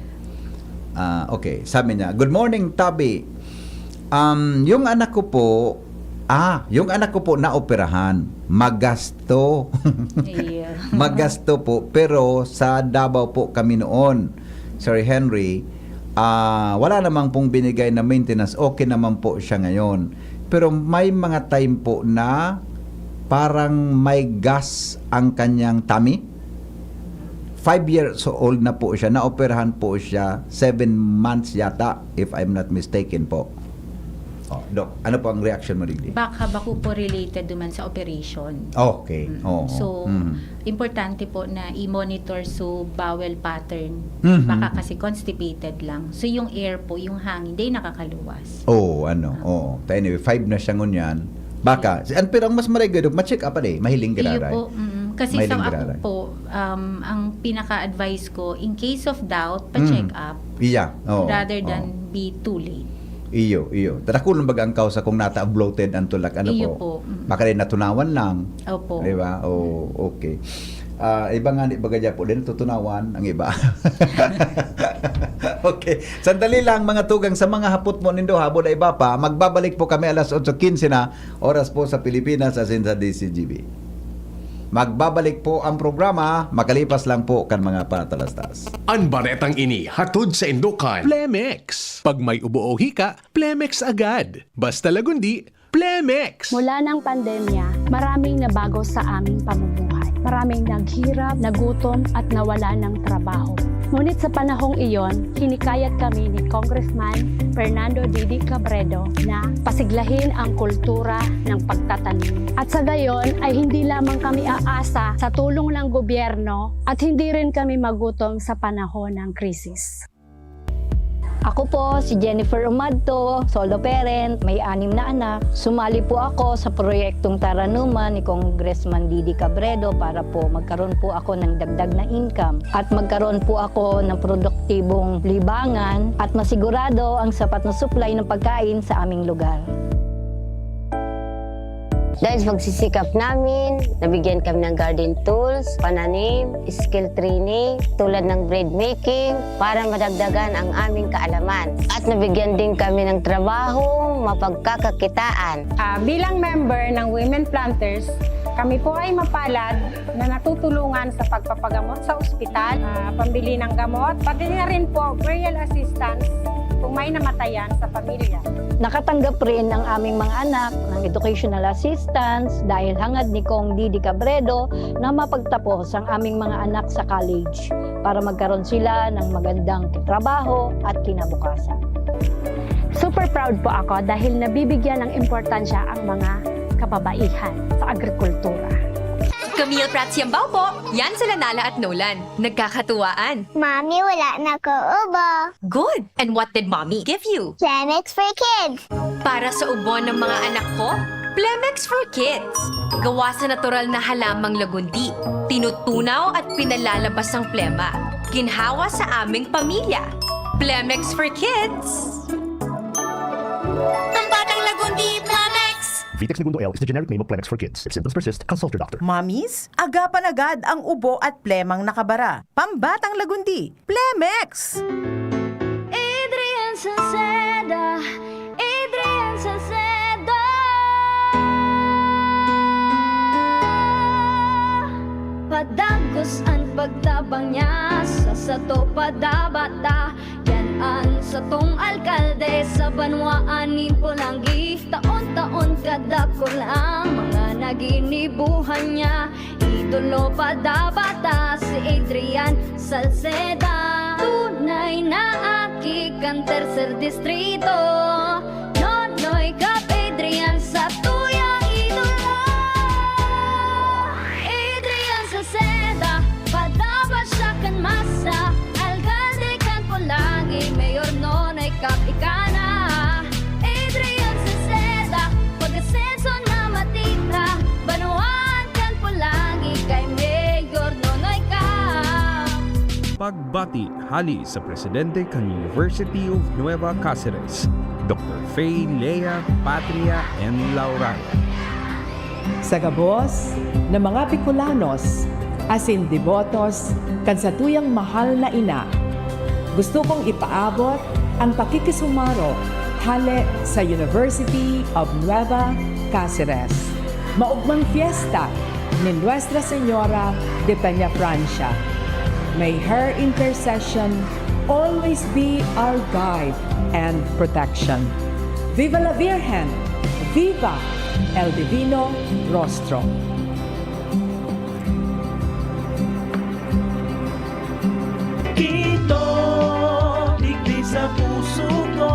Ah, okay. Sabi niya, "Good morning, Tabi. Um, yung anak ko po, ah, yung anak ko po naoperahan. Magasto." Iya. Magasto po, pero sa Davao po kami noon, Sir Henry, ah, wala namang pong binigay na maintenance. Okay naman po siya ngayon. Pero may mga time po na parang may gas ang kanyang tummy. Five years old na po siya, naoperahan po siya, seven months yata, if I'm not mistaken po. Oh, Doc, ano po ang reaction mo digdi? Baka bako po related duman sa operation. Okay. Mm. Oo. So, Mhm. importante po na i-monitor so bowel pattern. Mhm. Baka kasi constipated lang. So, yung air po, yung hangin, di nakakaluwas. Oo, ano, Ah. oo. Ta anyway, five na siya ngunyan. Baka, si- an-, pero ang mas marigod, ma-check up pa di, mahiling Iyo giraray. po, mm. Kasi Mahiling sa ako giraray. po, um, ang pinaka-advice ko, in case of doubt, Mm. pa-check up. Iya, oo, Rather oo. than be too late. Iyo, iyo. Tadakulon baga ang kausa kung nata bloated ang tulak, ano Iyo po? po, mm. Baka rin natunawan lang. Opo. Di ba? Oh, okay. Ah, iba nga ni baga dyan po din, tutunawan ang iba. Okay. Sandali lang, mga tugang, sa mga hapot mo nindo, habol na iba pa, magbabalik po kami alas otso quince na, oras po sa Pilipinas, asin sa D C G B. Magbabalik po ang programa, makalipas lang po kan mga patalastas. An baretang ini hatod sa Indokan Plemex. Pag may ubo o hika, Plemex agad. Basta Lagundi, Plemex! Mula ng pandemya, maraming nabago sa aming pamumuhay. Maraming naghirap, nagutom at nawala ng trabaho. Ngunit sa panahong iyon, hinikayat kami ni Congressman Fernando Didi Cabredo na pasiglahin ang kultura ng pagtatanim. At sa gayon ay hindi lamang kami aasa sa tulong ng gobyerno at hindi rin kami magutom sa panahon ng krisis. Ako po si Jennifer Umadto, solo parent, may anim na anak. Sumali po ako sa proyektong Taranuman ni Congressman Didi Cabredo para po magkaroon po ako ng dagdag na income at magkaroon po ako ng produktibong libangan at masigurado ang sapat na supply ng pagkain sa aming lugar. Dahil sa pagsisikap namin, nabigyan kami ng garden tools, pananim, skill training, tulad ng bread making, para madagdagan ang aming kaalaman. At nabigyan din kami ng trabaho, mapagkakakitaan. Ah, bilang member ng Women Planters, kami po ay mapalad na natutulungan sa pagpapagamot sa ospital, ah, pambili ng gamot, pati na rin po burial assistance kung may namatayan sa pamilya. Nakatanggap rin ang aming mga anak ng educational assistance dahil hangad ni Cong Didi Cabredo na mapagtapos ang aming mga anak sa college para magkaroon sila ng magandang trabaho at kinabukasan. Super proud po ako dahil nabibigyan ng importansya ang mga kababaihan sa agrikultura. Camille Prats Yambao po. Yan sila Nala at Nolan. Nagkakatuwaan. Mami, wala na ko ubo. Good! And what did Mommy give you? Plemex for Kids. Para sa ubo ng mga anak ko, Plemex for Kids. Gawa sa natural na halamang lagundi. Tinutunaw at pinalalabas ang plema. Ginhawa sa aming pamilya. Plemex for Kids. Ang batang lagundi, Plemex! Vitex Negundo L is the generic name of Plemex for Kids. If symptoms persist, consult your doctor. Mommies, agapan agad ang ubo at plemang nakabara. Pambatang lagundi, Plemex! Adrian Salceda, Adrian Salceda. Padagos an pagtabang niya sa sato padabata. Yan an satong alkalde sa banwaan nin Polangui. Taon-taon kadakul ang mga naginibuhan niya. Idolo pa dapat ta si Adrian Salceda. Tunay na aki kan Tercer Distrito. Nonoy Cap Adrian sa tuyang idolo. Adrian Salceda, padaba siya kan masa. Alkalde kan Polangui, Mayor Nonoy Cap ika na. Adrian Salceda, pag-asenso na matira. Banwaan kan Polangui kay Mayor Nonoy Cap. Hali sa presidente kan University of Nueva Cáceres, Doktor Fay Lea Patria and Laurana. Sa gabos na mga Bicolanos asin debotos kan satuyang mahal na ina, gusto kong ipaabot an pakikisumaro hale sa University of Nueva Cáceres. Maogmang fiesta ni Nuestra Señora de Peñafrancia. May her intercession always be our guide and protection. Viva la Virgen! Viva el Divino Rostro! Kito, digdi sa puso ko,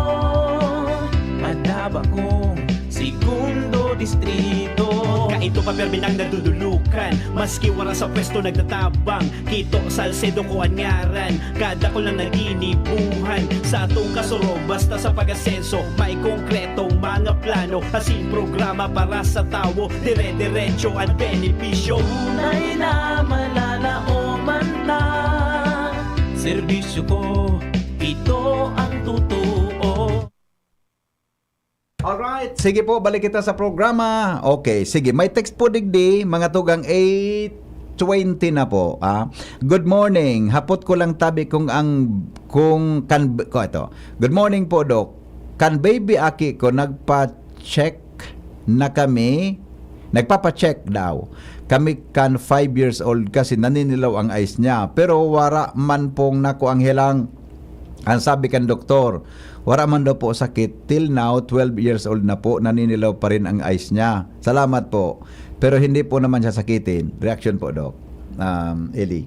madaba kong segundo distrito. Kaito pa, pirmi nang nadudulukan, maski wara sa pwesto nagtatabang. Kito, Salcedo ko an ngaran, kadakul nang naginibuhan. Sa atong kasurog, basta sa pag-asenso, may konkretong mga plano, asin programa para sa tawo, dire-diretso an benepisyo. Tunay na mananaoman ta, serbisyo ko, ito ang totoo. Alright, sige po, balik kita sa programa. Okay, sige, may text po digdi, mga tugang eight twenty na po, ah. "Good morning, hapot ko lang tabi kung ang, kung kan," ko ito. "Good morning po, Doc. Kan baby aki ko, nagpa-check na kami, nagpapa-check daw kami kan five years old kasi naninilaw ang eyes niya. Pero wara man pong nakuang helang. Ang sabi kan doktor, wara man daw po sakit. Till now, twelve years old na po, naninilaw pa rin ang eyes niya. Salamat po. Pero hindi po naman siya sakitin." Reaction po, Doc. Um, Eli.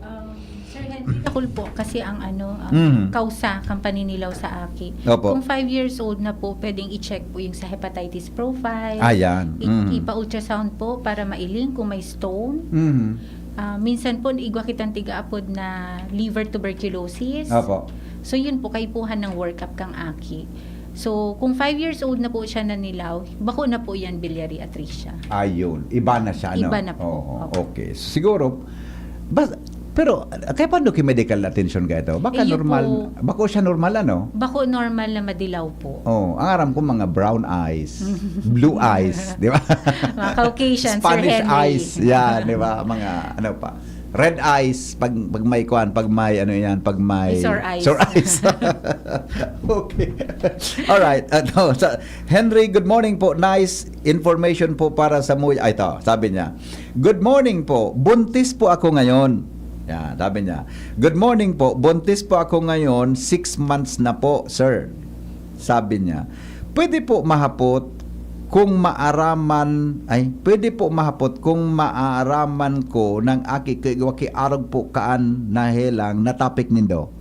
Um, Sir Henry, dakul po kasi ang ano, um, Mhm. kausa kan paninilaw sa aki. Opo. Kung five years old na po, pwedeng i-check po yung sa hepatitis profile. Ah, yan. I-, Mhm. ipa-ultrasound po para mailing kung may stone. Mhm. Ah, minsan po, igwa kitang tiga-apod na liver tuberculosis. Opo. So, yun po, kaipuhan ng workup kang aki. So, kung five years old na po siya nanilaw, bako na po yan biliary atresia. Ayun, iba na siya, no? Iba na po. Oo, Opo. okay. Siguro, bas-, pero, kaya paano ki medical attention ka ito? Baka Iyo normal, po. bako siya normal, ano? Bako normal na madilaw po. Oh, ang aram ko, mga brown eyes, blue eyes, di ba? Mga Caucasian, Sir Spanish Henry. eyes, yan, di ba? Mga, ano pa? Red eyes, pag, pag may kwan, pag may, ano yan, pag may May sore eyes. sore eyes. Okay. Alright. Ano, sa, Henry, good morning po. Nice information po para sa muy-, ay, ito, sabi niya, "Good morning po. Buntis po ako ngayon." Yan, sabi niya, "Good morning po. Buntis po ako ngayon. Six months na po, sir." Sabi niya, "Pwede po mahapot kung maaraman, ay, pwede po mahapot kung maaraman ko ng aki ko, igwa ki arog po kaan na helang natapik nindo?"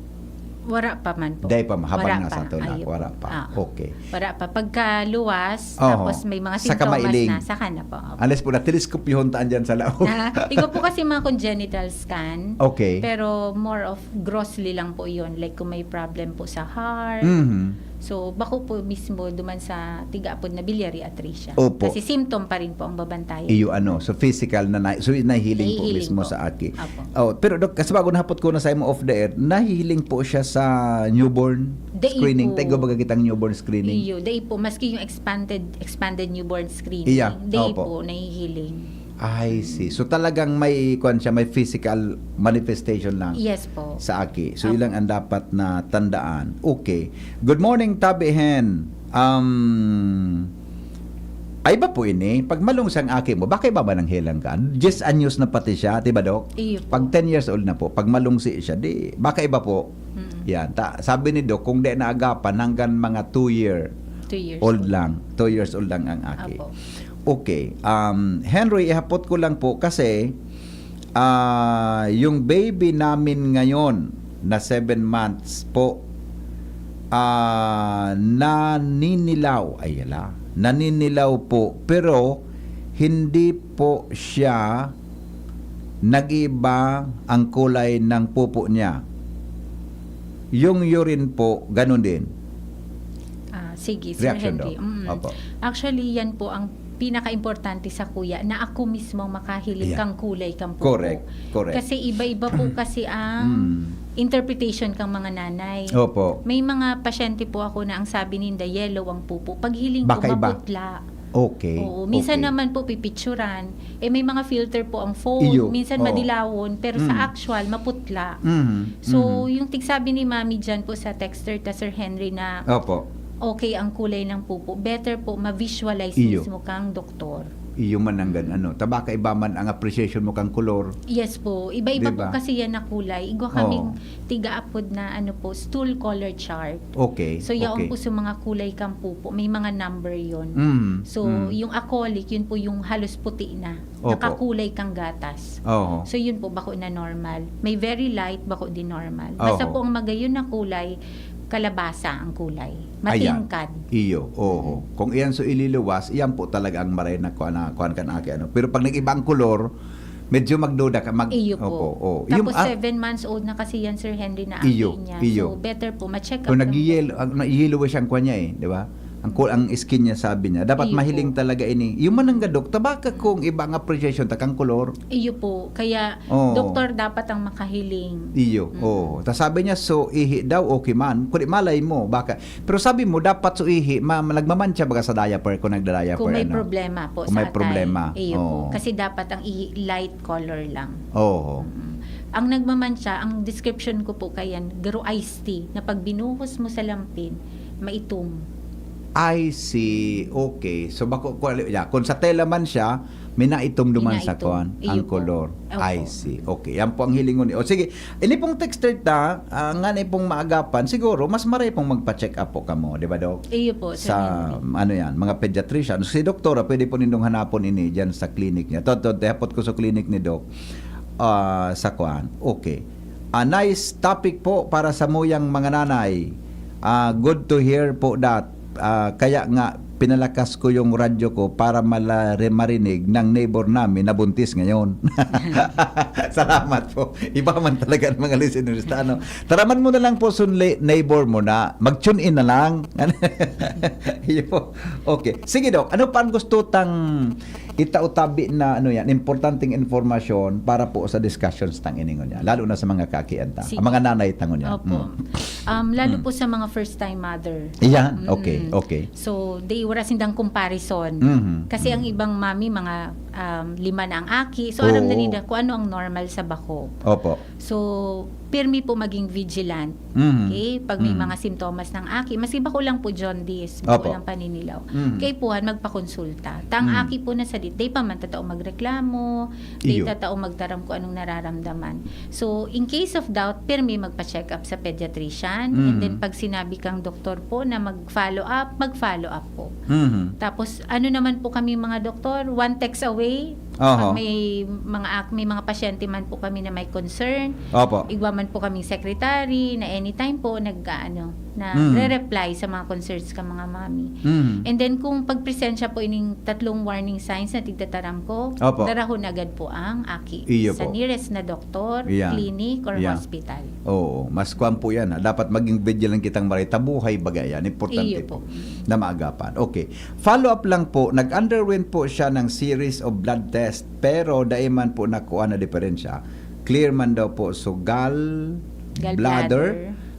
Wara pa man po. Dai pa, habang Wara nasa pa. tulak, Ayo. wara pa. Ah. Okay. Wara pa. Pagka luwas, Oho. tapos may mga Saka sintomas mailing. na, saka na po. Opo. Unless po na-teleskopyohon taan dyan sa laog. Ah, igwa po kasi mga congenital scan. Okay. Pero more of grossly lang po yun. Like kung may problem po sa heart. Mhm. So, bako po mismo duman sa tiga-apod na biliary atresia. Opo. Kasi symptom pa rin po ang babantayan. Iyo, ano, so physical na, na so nahihiling po Nahihiling mismo po. sa aki. Opo. Oh, pero Doc, kasi bago nahapot ko na sa imo off the air, nahihiling po siya sa newborn Dai screening. po. Tayo ba kitang newborn screening? Iyo, dai po. Maski yung expanded, expanded newborn screening, Iya, dai opo. po, nahihiling. I see. So talagang may, kuwan siya, may physical manifestation lang Yes po. sa aki. So Opo. ilang ang dapat na tandaan. Okay. Good morning, Tabi Hen. Um, ay ba po ini? Pag malungsi ang aki mo, baka iba ba nang helang ka? Diyes anyos na pati siya, di ba, Doc? Iyo po. Pag ten years old na po, pag malungsi siya, di, baka iba po. Mm. Yan. Ta, sabi ni Doc, kung di naagapan, hanggang mga two year Two years old old. lang. Two years old lang ang aki. Apo. Okay. Um, Henry, ihapot ko lang po kasi, ah, yung baby namin ngayon na seven months po, ah, naninilaw. Ay, yala. Naninilaw po. Pero hindi po siya nag-iiba ang kulay ng pupo niya. Yung urine po, ganun din. Ah, sige, Sir Reaction Henry. daw. Mm. Opo. Actually, yan po ang pinakaimportante sa kuya na ako mismo ang makahiling Yeah. kang kulay kang pupo. Correct, correct. Kasi iba-iba po kasi ang Mm. interpretation kang mga nanay. Opo. May mga pasyente po ako na ang sabi ninda, yellow ang pupo. Paghiling ko, Baka iba. maputla. Okay. Oo, minsan okay. naman po pipicturan. Eh, may mga filter po ang phone. Iyo, Minsan oo. madilawon, pero Mm. sa actual, maputla. Mhm, So, mhm. yung tigsabi ni Mami dyan po sa texter ta, Sir Henry, na Opo. okay ang kulay ng pupo, better po ma-visualize Iyo. mismo kang doktor. Iyo man ang gan-, ano. Tabaka iba man ang appreciation mo kang kolor. Yes po. Iba-iba Diba? po kasi yan na kulay. Igwa kaming Oo. tigaapod na ano po, stool color chart. Okay. So, yaon okay. po sa mga kulay kang pupo. May mga number yon. Mm, So, mm. yung akolic, yun po yung halos puti na. Opo. Nakakulay kang gatas. Oho. So, yun po, bako na normal. May very light, bako din normal. Basta Oho. po ang magayon na kulay, kalabasa ang kulay. Ayan. Matingkad. Iyo, oho. Kung iyan so ililuwas, iyan po talaga ang maray na kuan, na kuan kan aki, ano. Pero pag nag-iba ang kolor, medyo magduda ka, mag-, Iyo po. opo, oh. Tapos Yung, ah, seven months old na kasi yan, Sir Henry, na Iyo, aki niya. iyo. So, better po, ma-check up kung lang po. nag-yellow, ang, na-yellowish ang kuan niya eh, di ba? Ang, kul- ang skin niya, sabi niya. Dapat Iyo mahiling po. talaga ini. Yung mananggad, Dok, tabaka kung iba ang appreciation ta kang kolor. Iyo po. Kaya, Oo. doktor dapat ang makahiling. Iyo, Mm. oo. Tas sabi niya, so ihi daw, okay man. Kundi malay mo, baka. Pero sabi mo, dapat so ihi, ma, nagmamantsa baga sa diaper kung nagda-diaper, Kung may ano? problema po Kung sa may atay. problema. Iyo po. Oo. Kasi dapat ang ihi light color lang. Oo. Mm. Ang nagmamantsa, ang description ko po kayan, garo iced tea, na pag binuhos mo sa lampin, maitom. I see. Okay. So, bako, kung, yeah, kung sa tela man siya, minaitom duman sa Minaitom. kuan, Iyo ang po. kolor. Opo. I see. Okay. Yan po ang hilingon. O sige, ini pong texter ta, ah, nga na pong maagapan, siguro, mas maray pong magpa-check up po kamo, di ba, Doc? Iyo po, Sir Sa, Henry. ano yan, mga pediatrician. Si doktora, pwede po nindong hanapon ini dyan sa clinic niya. Tot, tot, hapot ko sa clinic ni Doc, ah, sa kuan. Okay. A nice topic po para sa muyang mga nanay. Ah, good to hear po that. Ah, kaya nga, pinalakas ko yung radyo ko para mala-, re-, marinig ng neighbor namin na buntis ngayon. Salamat po. Iba man talaga ang mga listeners ta, ano. Taraman mo na lang po, sunli, neighbor mo na. Mag-tune in na lang. Iyo po. Okay. Sige, Doc. Ano pa ang gusto tang itautabi na, ano yan, importanteng informasyon para po sa discussions tang iningon niya? Lalo na sa mga kaakian ta. Sige. Ang mga nanay tangon niya. Opo. Mm. Um, lalo Mm. po sa mga first-time mother. Iyan. Okay, Mm. okay. So, they were sindang comparison. Mhm. Kasi ang Mhm. ibang mami, mga, um, lima na ang aki. So, aram na Oo. nila kung ano ang normal sa bako. Opo. So, pirmi po maging vigilant. Mhm. Okay? Pag may Mhm. mga simptomas ng aki, maski bako lang po jaundice, bako Opo. lang paninilaw. Mhm. Kaipuhan, magpakonsulta. Tang Mhm. aki po na sadit, di pa man tatao magreklamo, di Iyo. tatao magtaram kung anong nararamdaman. So, in case of doubt, pirmi magpa-check up sa pediatrician. And Mhm. then, pag sinabi kang doktor po na mag-follow up, mag-follow up po. Mhm. Tapos, ano naman po kami mga doktor, one text away. Oho. Pag may mga ak-, may mga pasyente man po kami na may concern, Opo. igwa man po kaming secretary na anytime po nag-aano, na Mm. re-reply sa mga concerns ka mga mami. Mhm. And then kung pagpresensya po ining tatlong warning signs na tigtataram ko, Opo. darahon agad po ang aki Iyo sa po. nearest na doktor, Iyan. clinic, or Iyan. hospital. Oo, mas kuwan po yan, ha. Dapat maging vigilant kitang maray, tabuhay baga yan. Importante Iyo po po. na maagapan. Okay. Follow up lang po, nag-underwent po siya ng series of blood test, pero dai man po nakuha na diferensya. Clear man daw po, so gall, Gallbladder. bladder,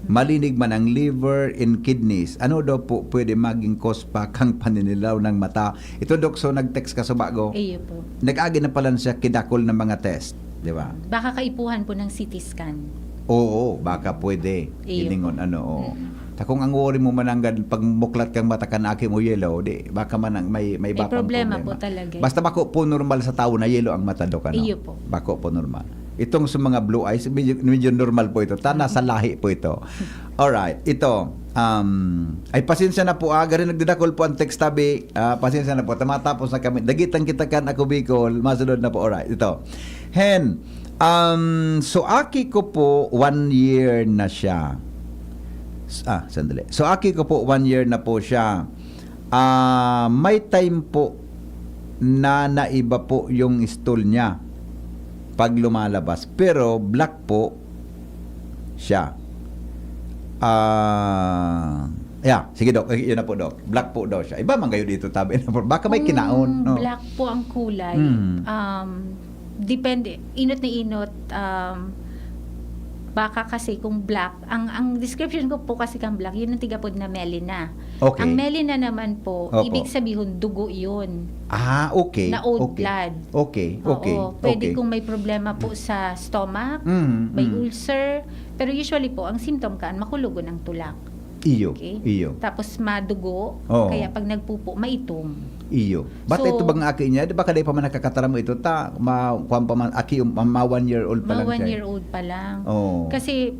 malinig man ang liver and kidneys. Ano daw po pwede maging cause pa kang paninilaw ng mata? Ito, Dok, so nag-text ka sa bago. Iyo po. Nag-agi na pala siya kidakol ng mga test, di ba? Baka kaipuhan po ng C T scan. Oo, baka pwede. Iyo. Iningon, ano, oo. Mm. Ta kung ang worry mo mananggad, pag muklat kang mata kan aki mo yellow, di, baka man ang may, may, May iba pang problema problema. po talaga. Basta bako po normal sa tao na yellow ang mata, Dok, ano? Iyo po. Bako po normal. Itong sa mga blue eyes, medyo, medyo normal po ito. Ta, nasa lahi po ito. Alright, ito. Um, ay, pasensya na po, ah. Gari nagdidakol po ang text tabi. Ah, pasensya na po. Tamatapos na kami. Dagitan kita kan Ako Bicol. Masunod na po. Alright, ito. Hen, um, so aki ko po, one year na siya. S-, ah, sandali. So aki ko po, one year na po siya. Ah, may time po na naiba po yung stool niya pag lumalabas. Pero black po siya. Ah, Yeah, sige, Doc. Eh, yun na po, Doc. Black po daw siya. Iba man kayo dito, tabi na po. Baka may Kung kinaon, no? Black po ang kulay, Mm. um, depende. Inot na inot, um, baka kasi kung black, ang, ang description ko po kasi kang black, yun ang tigapod na melena. Okay. Ang melena naman po, Opo. ibig sabihin, dugo yun. Ah, okay. Na old Okay. blood. Okay, Oo, okay, pwede okay. kung may problema po sa stomach, Mm, may mm. ulcer, pero usually po, ang symptom kaan, makulog ang tulak. Iyo, Okay? iyo. Tapos madugo, Oo. kaya pag nagpupo, maitom. Iyo. But So, ito bang aki niya, di ba, kada pa man nakakataram mo ito, ta, ma, kuwan pa man, aki, um, ma, ma one year old pa Ma lang one siya. year old pa lang. Oo. Kasi,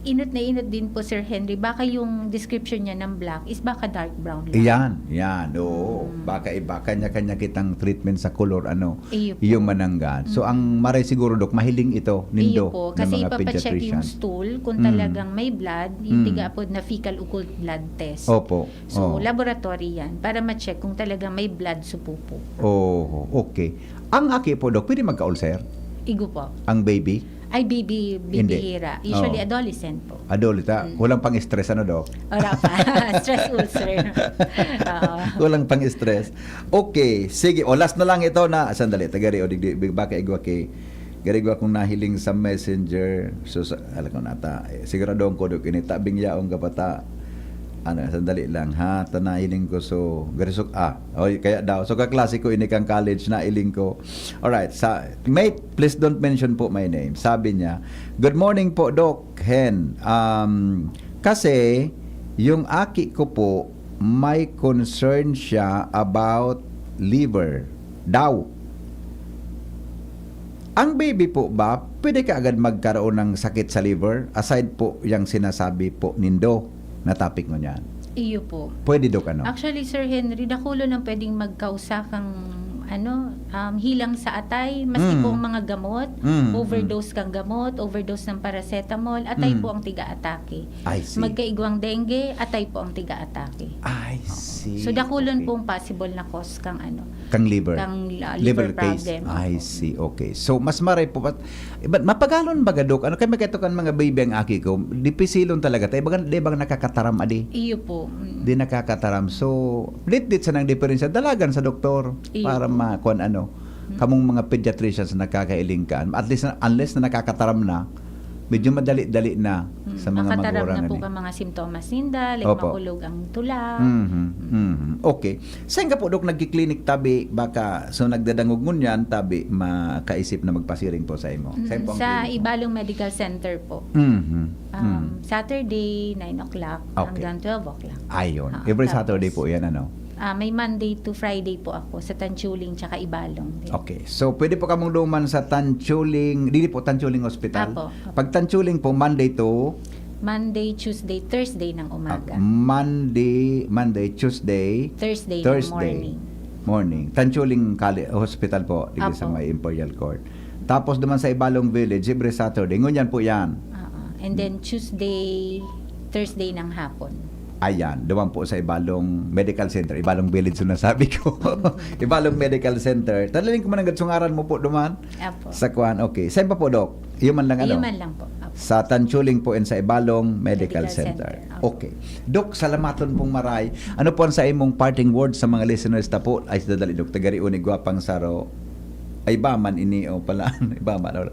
inot na inot din po, Sir Henry, baka yung description niya ng black is baka dark brown lang. Yan, yan, oo. Mm. Baka iba, kanya-kanya kitang treatment sa color, ano, Iyo po. yung mananggan. So, Mm. ang maray siguro, Doc, mahiling ito, nindo, Iyo po, ng kasi mga ipapacheck yung pediatrician. stool kung Mm. talagang may blood, yung Mm. tigapod na fecal occult blood test. Opo. So, Oo. laboratory yan para ma-check kung talagang may blood sa pupo. Oo, okay. Ang aki po, Doc, pwede magka-ulcer? Igo po. Ang baby? Ay, baby, Hindi. bibihira. Usually, Oo. adolescent po. Adolescent. Mm. Walang pang-stress, ano, Doc? Wala pa. Stress ulcer. Oo. Walang pang-stress. Okay, sige. O, last na lang ito na, sandali, tagari, o, digdi, baka igwa ki, gari igwa kong nahiling sa messenger. So, sa, alam ko na ta, eh, siguradohon ko, Doc, ini, tabing yaong kapata. Ano, sandali lang, ha? Ta nahiling ko, so, gari, so, ah, oy, kaya daw. So, kaklase ko, ini kang college, nahiling ko. Alright, sa, mate, please don't mention po my name. Sabi niya, "Good morning po, Doc Hen. Um, kasi, yung aki ko po, may concern siya about liver daw." Ang baby po ba, pwede ka agad magkaroon ng sakit sa liver, aside po yang sinasabi po nindo na topic ngunyan? Iyo po. Pwede, Doc, ano? Actually, Sir Henry, dakulo nang pwedeng magkausa kang, ano, um, hilang sa atay, maski Mm. po ang mga gamot, Mm, overdose mm. kang gamot, overdose ng paracetamol, atay Mm. po ang tiga-atake. I see. Magkaigwang dengue, atay po ang tiga-atake. I Oo. see. So, dakulon Okay. pong possible na cause kang, ano, Kang liver. kang, ah, Liver liver case. problem. I Opo. see. Okay. So, mas maray po, but, but mapagalon baga, Doc? Ano, kaya may kaito kan mga baby ang aki ko, dipisilon talaga. Tayo baga, di ba nakakataram, adi? Iyo po. Mm. Di nakakataram. So, litlit sa nang diferensya, dalagan sa doktor Iyo para po. ma-, kung ano, Mm. kamong mga pediatricians na nakakailing ka. At least, na, unless na nakakataram na, medyo madali-dali na Mm. sa mga Nakataram magurang na po ani. ka mga simptomas ninda, like Opo. makulog ang tulak. Mhm, Mm. mhm. Okay. Saan ka po, Dok, nagki-clinic tabi? Baka, so, nagdadangog ngunyan, tabi, makaisip na magpasiring po sa imo. Mm, Saan po ang sa clinic mo? Ibalong Medical Center po. Mhm, Um, mhm. Saturday, nine o'clock Okay. hanggang twelve o'clock. Ayun. Ah, Every tapos, Saturday po yan, ano? ah, may Monday to Friday po ako sa Tanchuling tsaka Ibalong din. Okay. So, pwede po kamong duman sa Tanchuling, dili po, Tanchuling Hospital. Apo, apo. Pag Tanchuling po, Monday to Monday, Tuesday, Thursday ng umaga. Ah, Monday, Monday, Tuesday, Thursday ng Thursday. morning. Morning. Tanchuling Kali-, Hospital po, dito sa Apo. may Imperial Court. Tapos duman sa Ibalong Village, every Saturday. Ngunyan po yan. Oo. And then, Tuesday, Thursday ng hapon. Ayan, duman po sa Ibalong Medical Center. Ibalong Village yung nasabi ko. Ibalong Medical Center. Tadaling ko man ang gatsungaran mo po duman. Apo. Sa kwan, okay. Saan pa po, Doc? Iyo man lang, Iyo ano? man lang po. Apo. Sa Tanchuling po and sa Ibalong Medical Medical Center. Center. Apo. Okay. Doc, salamaton pong maray. Ano po ang sa imong parting word sa mga listeners ta po? Ay, sa dali, Doc. Tagarion ni Guwapang Saro. Ay, iba man ini, o, pala. Iba man, o.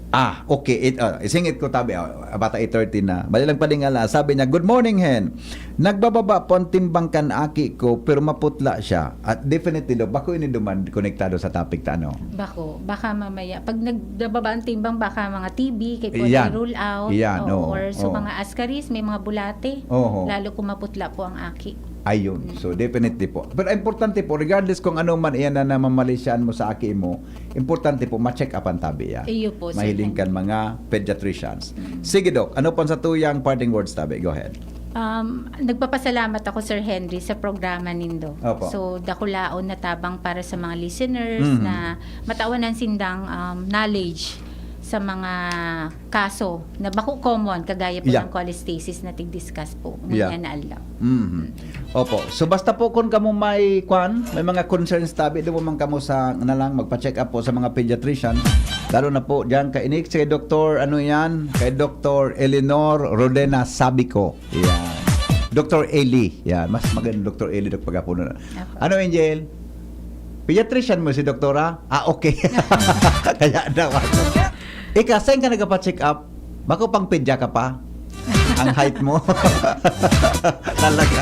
Ah, okay. It, ah, isingit ko tabi, ah, bata eight thirty na. Bali lang pala nga la. Sabi niya, "Good morning, Hen. Nagbababa po ang timbang kan aki ko, pero maputla siya." At definitely, Doc, bako ini duman konektado sa topic ta, ano? Bako. Baka mamaya, pag nagbababa ang timbang, baka mga T B, kay po Yan. rule out. Yan, Oo, oo, or so oo. mga ascaris, may mga bulate. Oho. Lalo kung maputla po ang aki. Ayun. Mm. So, definitely po. Pero importante po, regardless kung ano man iyan na namamalisyan mo sa aki mo, importante po, ma-check up ang tabi yan. Iyo po, Sir Mahiling kan Henry. mga pediatricians. Mm. Sige, Doc. Ano pang sa tuyang parting words, tabi? Go ahead. Um, nagpapasalamat ako, Sir Henry, sa programa nindo. Opo. So, dakulaon na tabang para sa mga listeners Mhm. na matawan ang sindang, um, knowledge sa mga kaso na bako common, kagaya po Yeah. ng cholestasis na tig-discuss po Yeah. ngunyan na adlaw. Mhm. Opo. So, basta po kung kamo may, kwan, may mga concerns tabi, duman man kamo sa, na lang, magpa-check up po sa mga pediatrician. Lalo na po dyan kay Inik, kay Doktor, ano yan, kay Doktor Eleanor Rodena Sabico. Yan. Doktor Eli. Yan, mas maganda Doktor Eli, Dok, pagkapuno na. Ano, Angel? Pediatrician mo si Doktora? Ah, okay. Kaya daw. Ika, saan ka nagpa-check up? Bako pang pedya ka pa? Ang height mo? Talaga.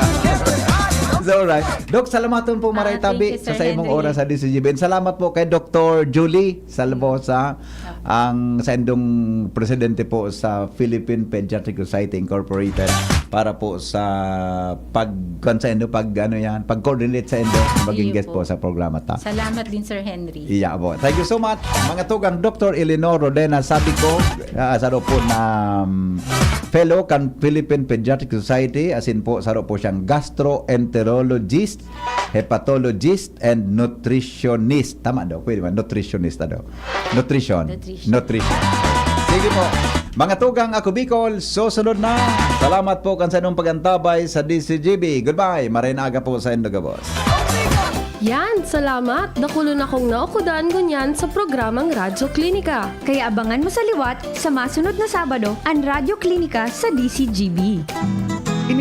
So, alright. Dok, salamaton po, maray tabi, sa saimong oras sa D C G B. And salamat po kay Doktor Julie Salvosa, ang saindong presidente po sa Philippine Pediatric Society Incorporated, para po sa pag, kwan sa indo, pag, ano yan, pag-coordinate sa indo, maging guest po sa programa ta. Salamat din, Sir Henry. Iya po. Thank you so much. Mga tugang, Doktor Eleanor Rodena, sabi ko, ah, saro po na, um, fellow kan Philippine Pediatric Society, asin po, saro po siyang gastroenterologist, hepatologist, and nutritionist. Tama daw, pwede ba? Nutritionist daw. Nutrition. Nutrition. Nutrition. Sige po. Mga tugang, ako Bicol, susunod na. Salamat po kan sa inyong pag-antabay sa D C G B. Goodbye. Maray na aga po sa indo gabos. Yan, salamat. Dakulon akong naukudan ngunyan sa programang Radyo Klinika. Kaya abangan mo sa liwat sa masunod na Sabado an Radyo Klinika sa D C G B.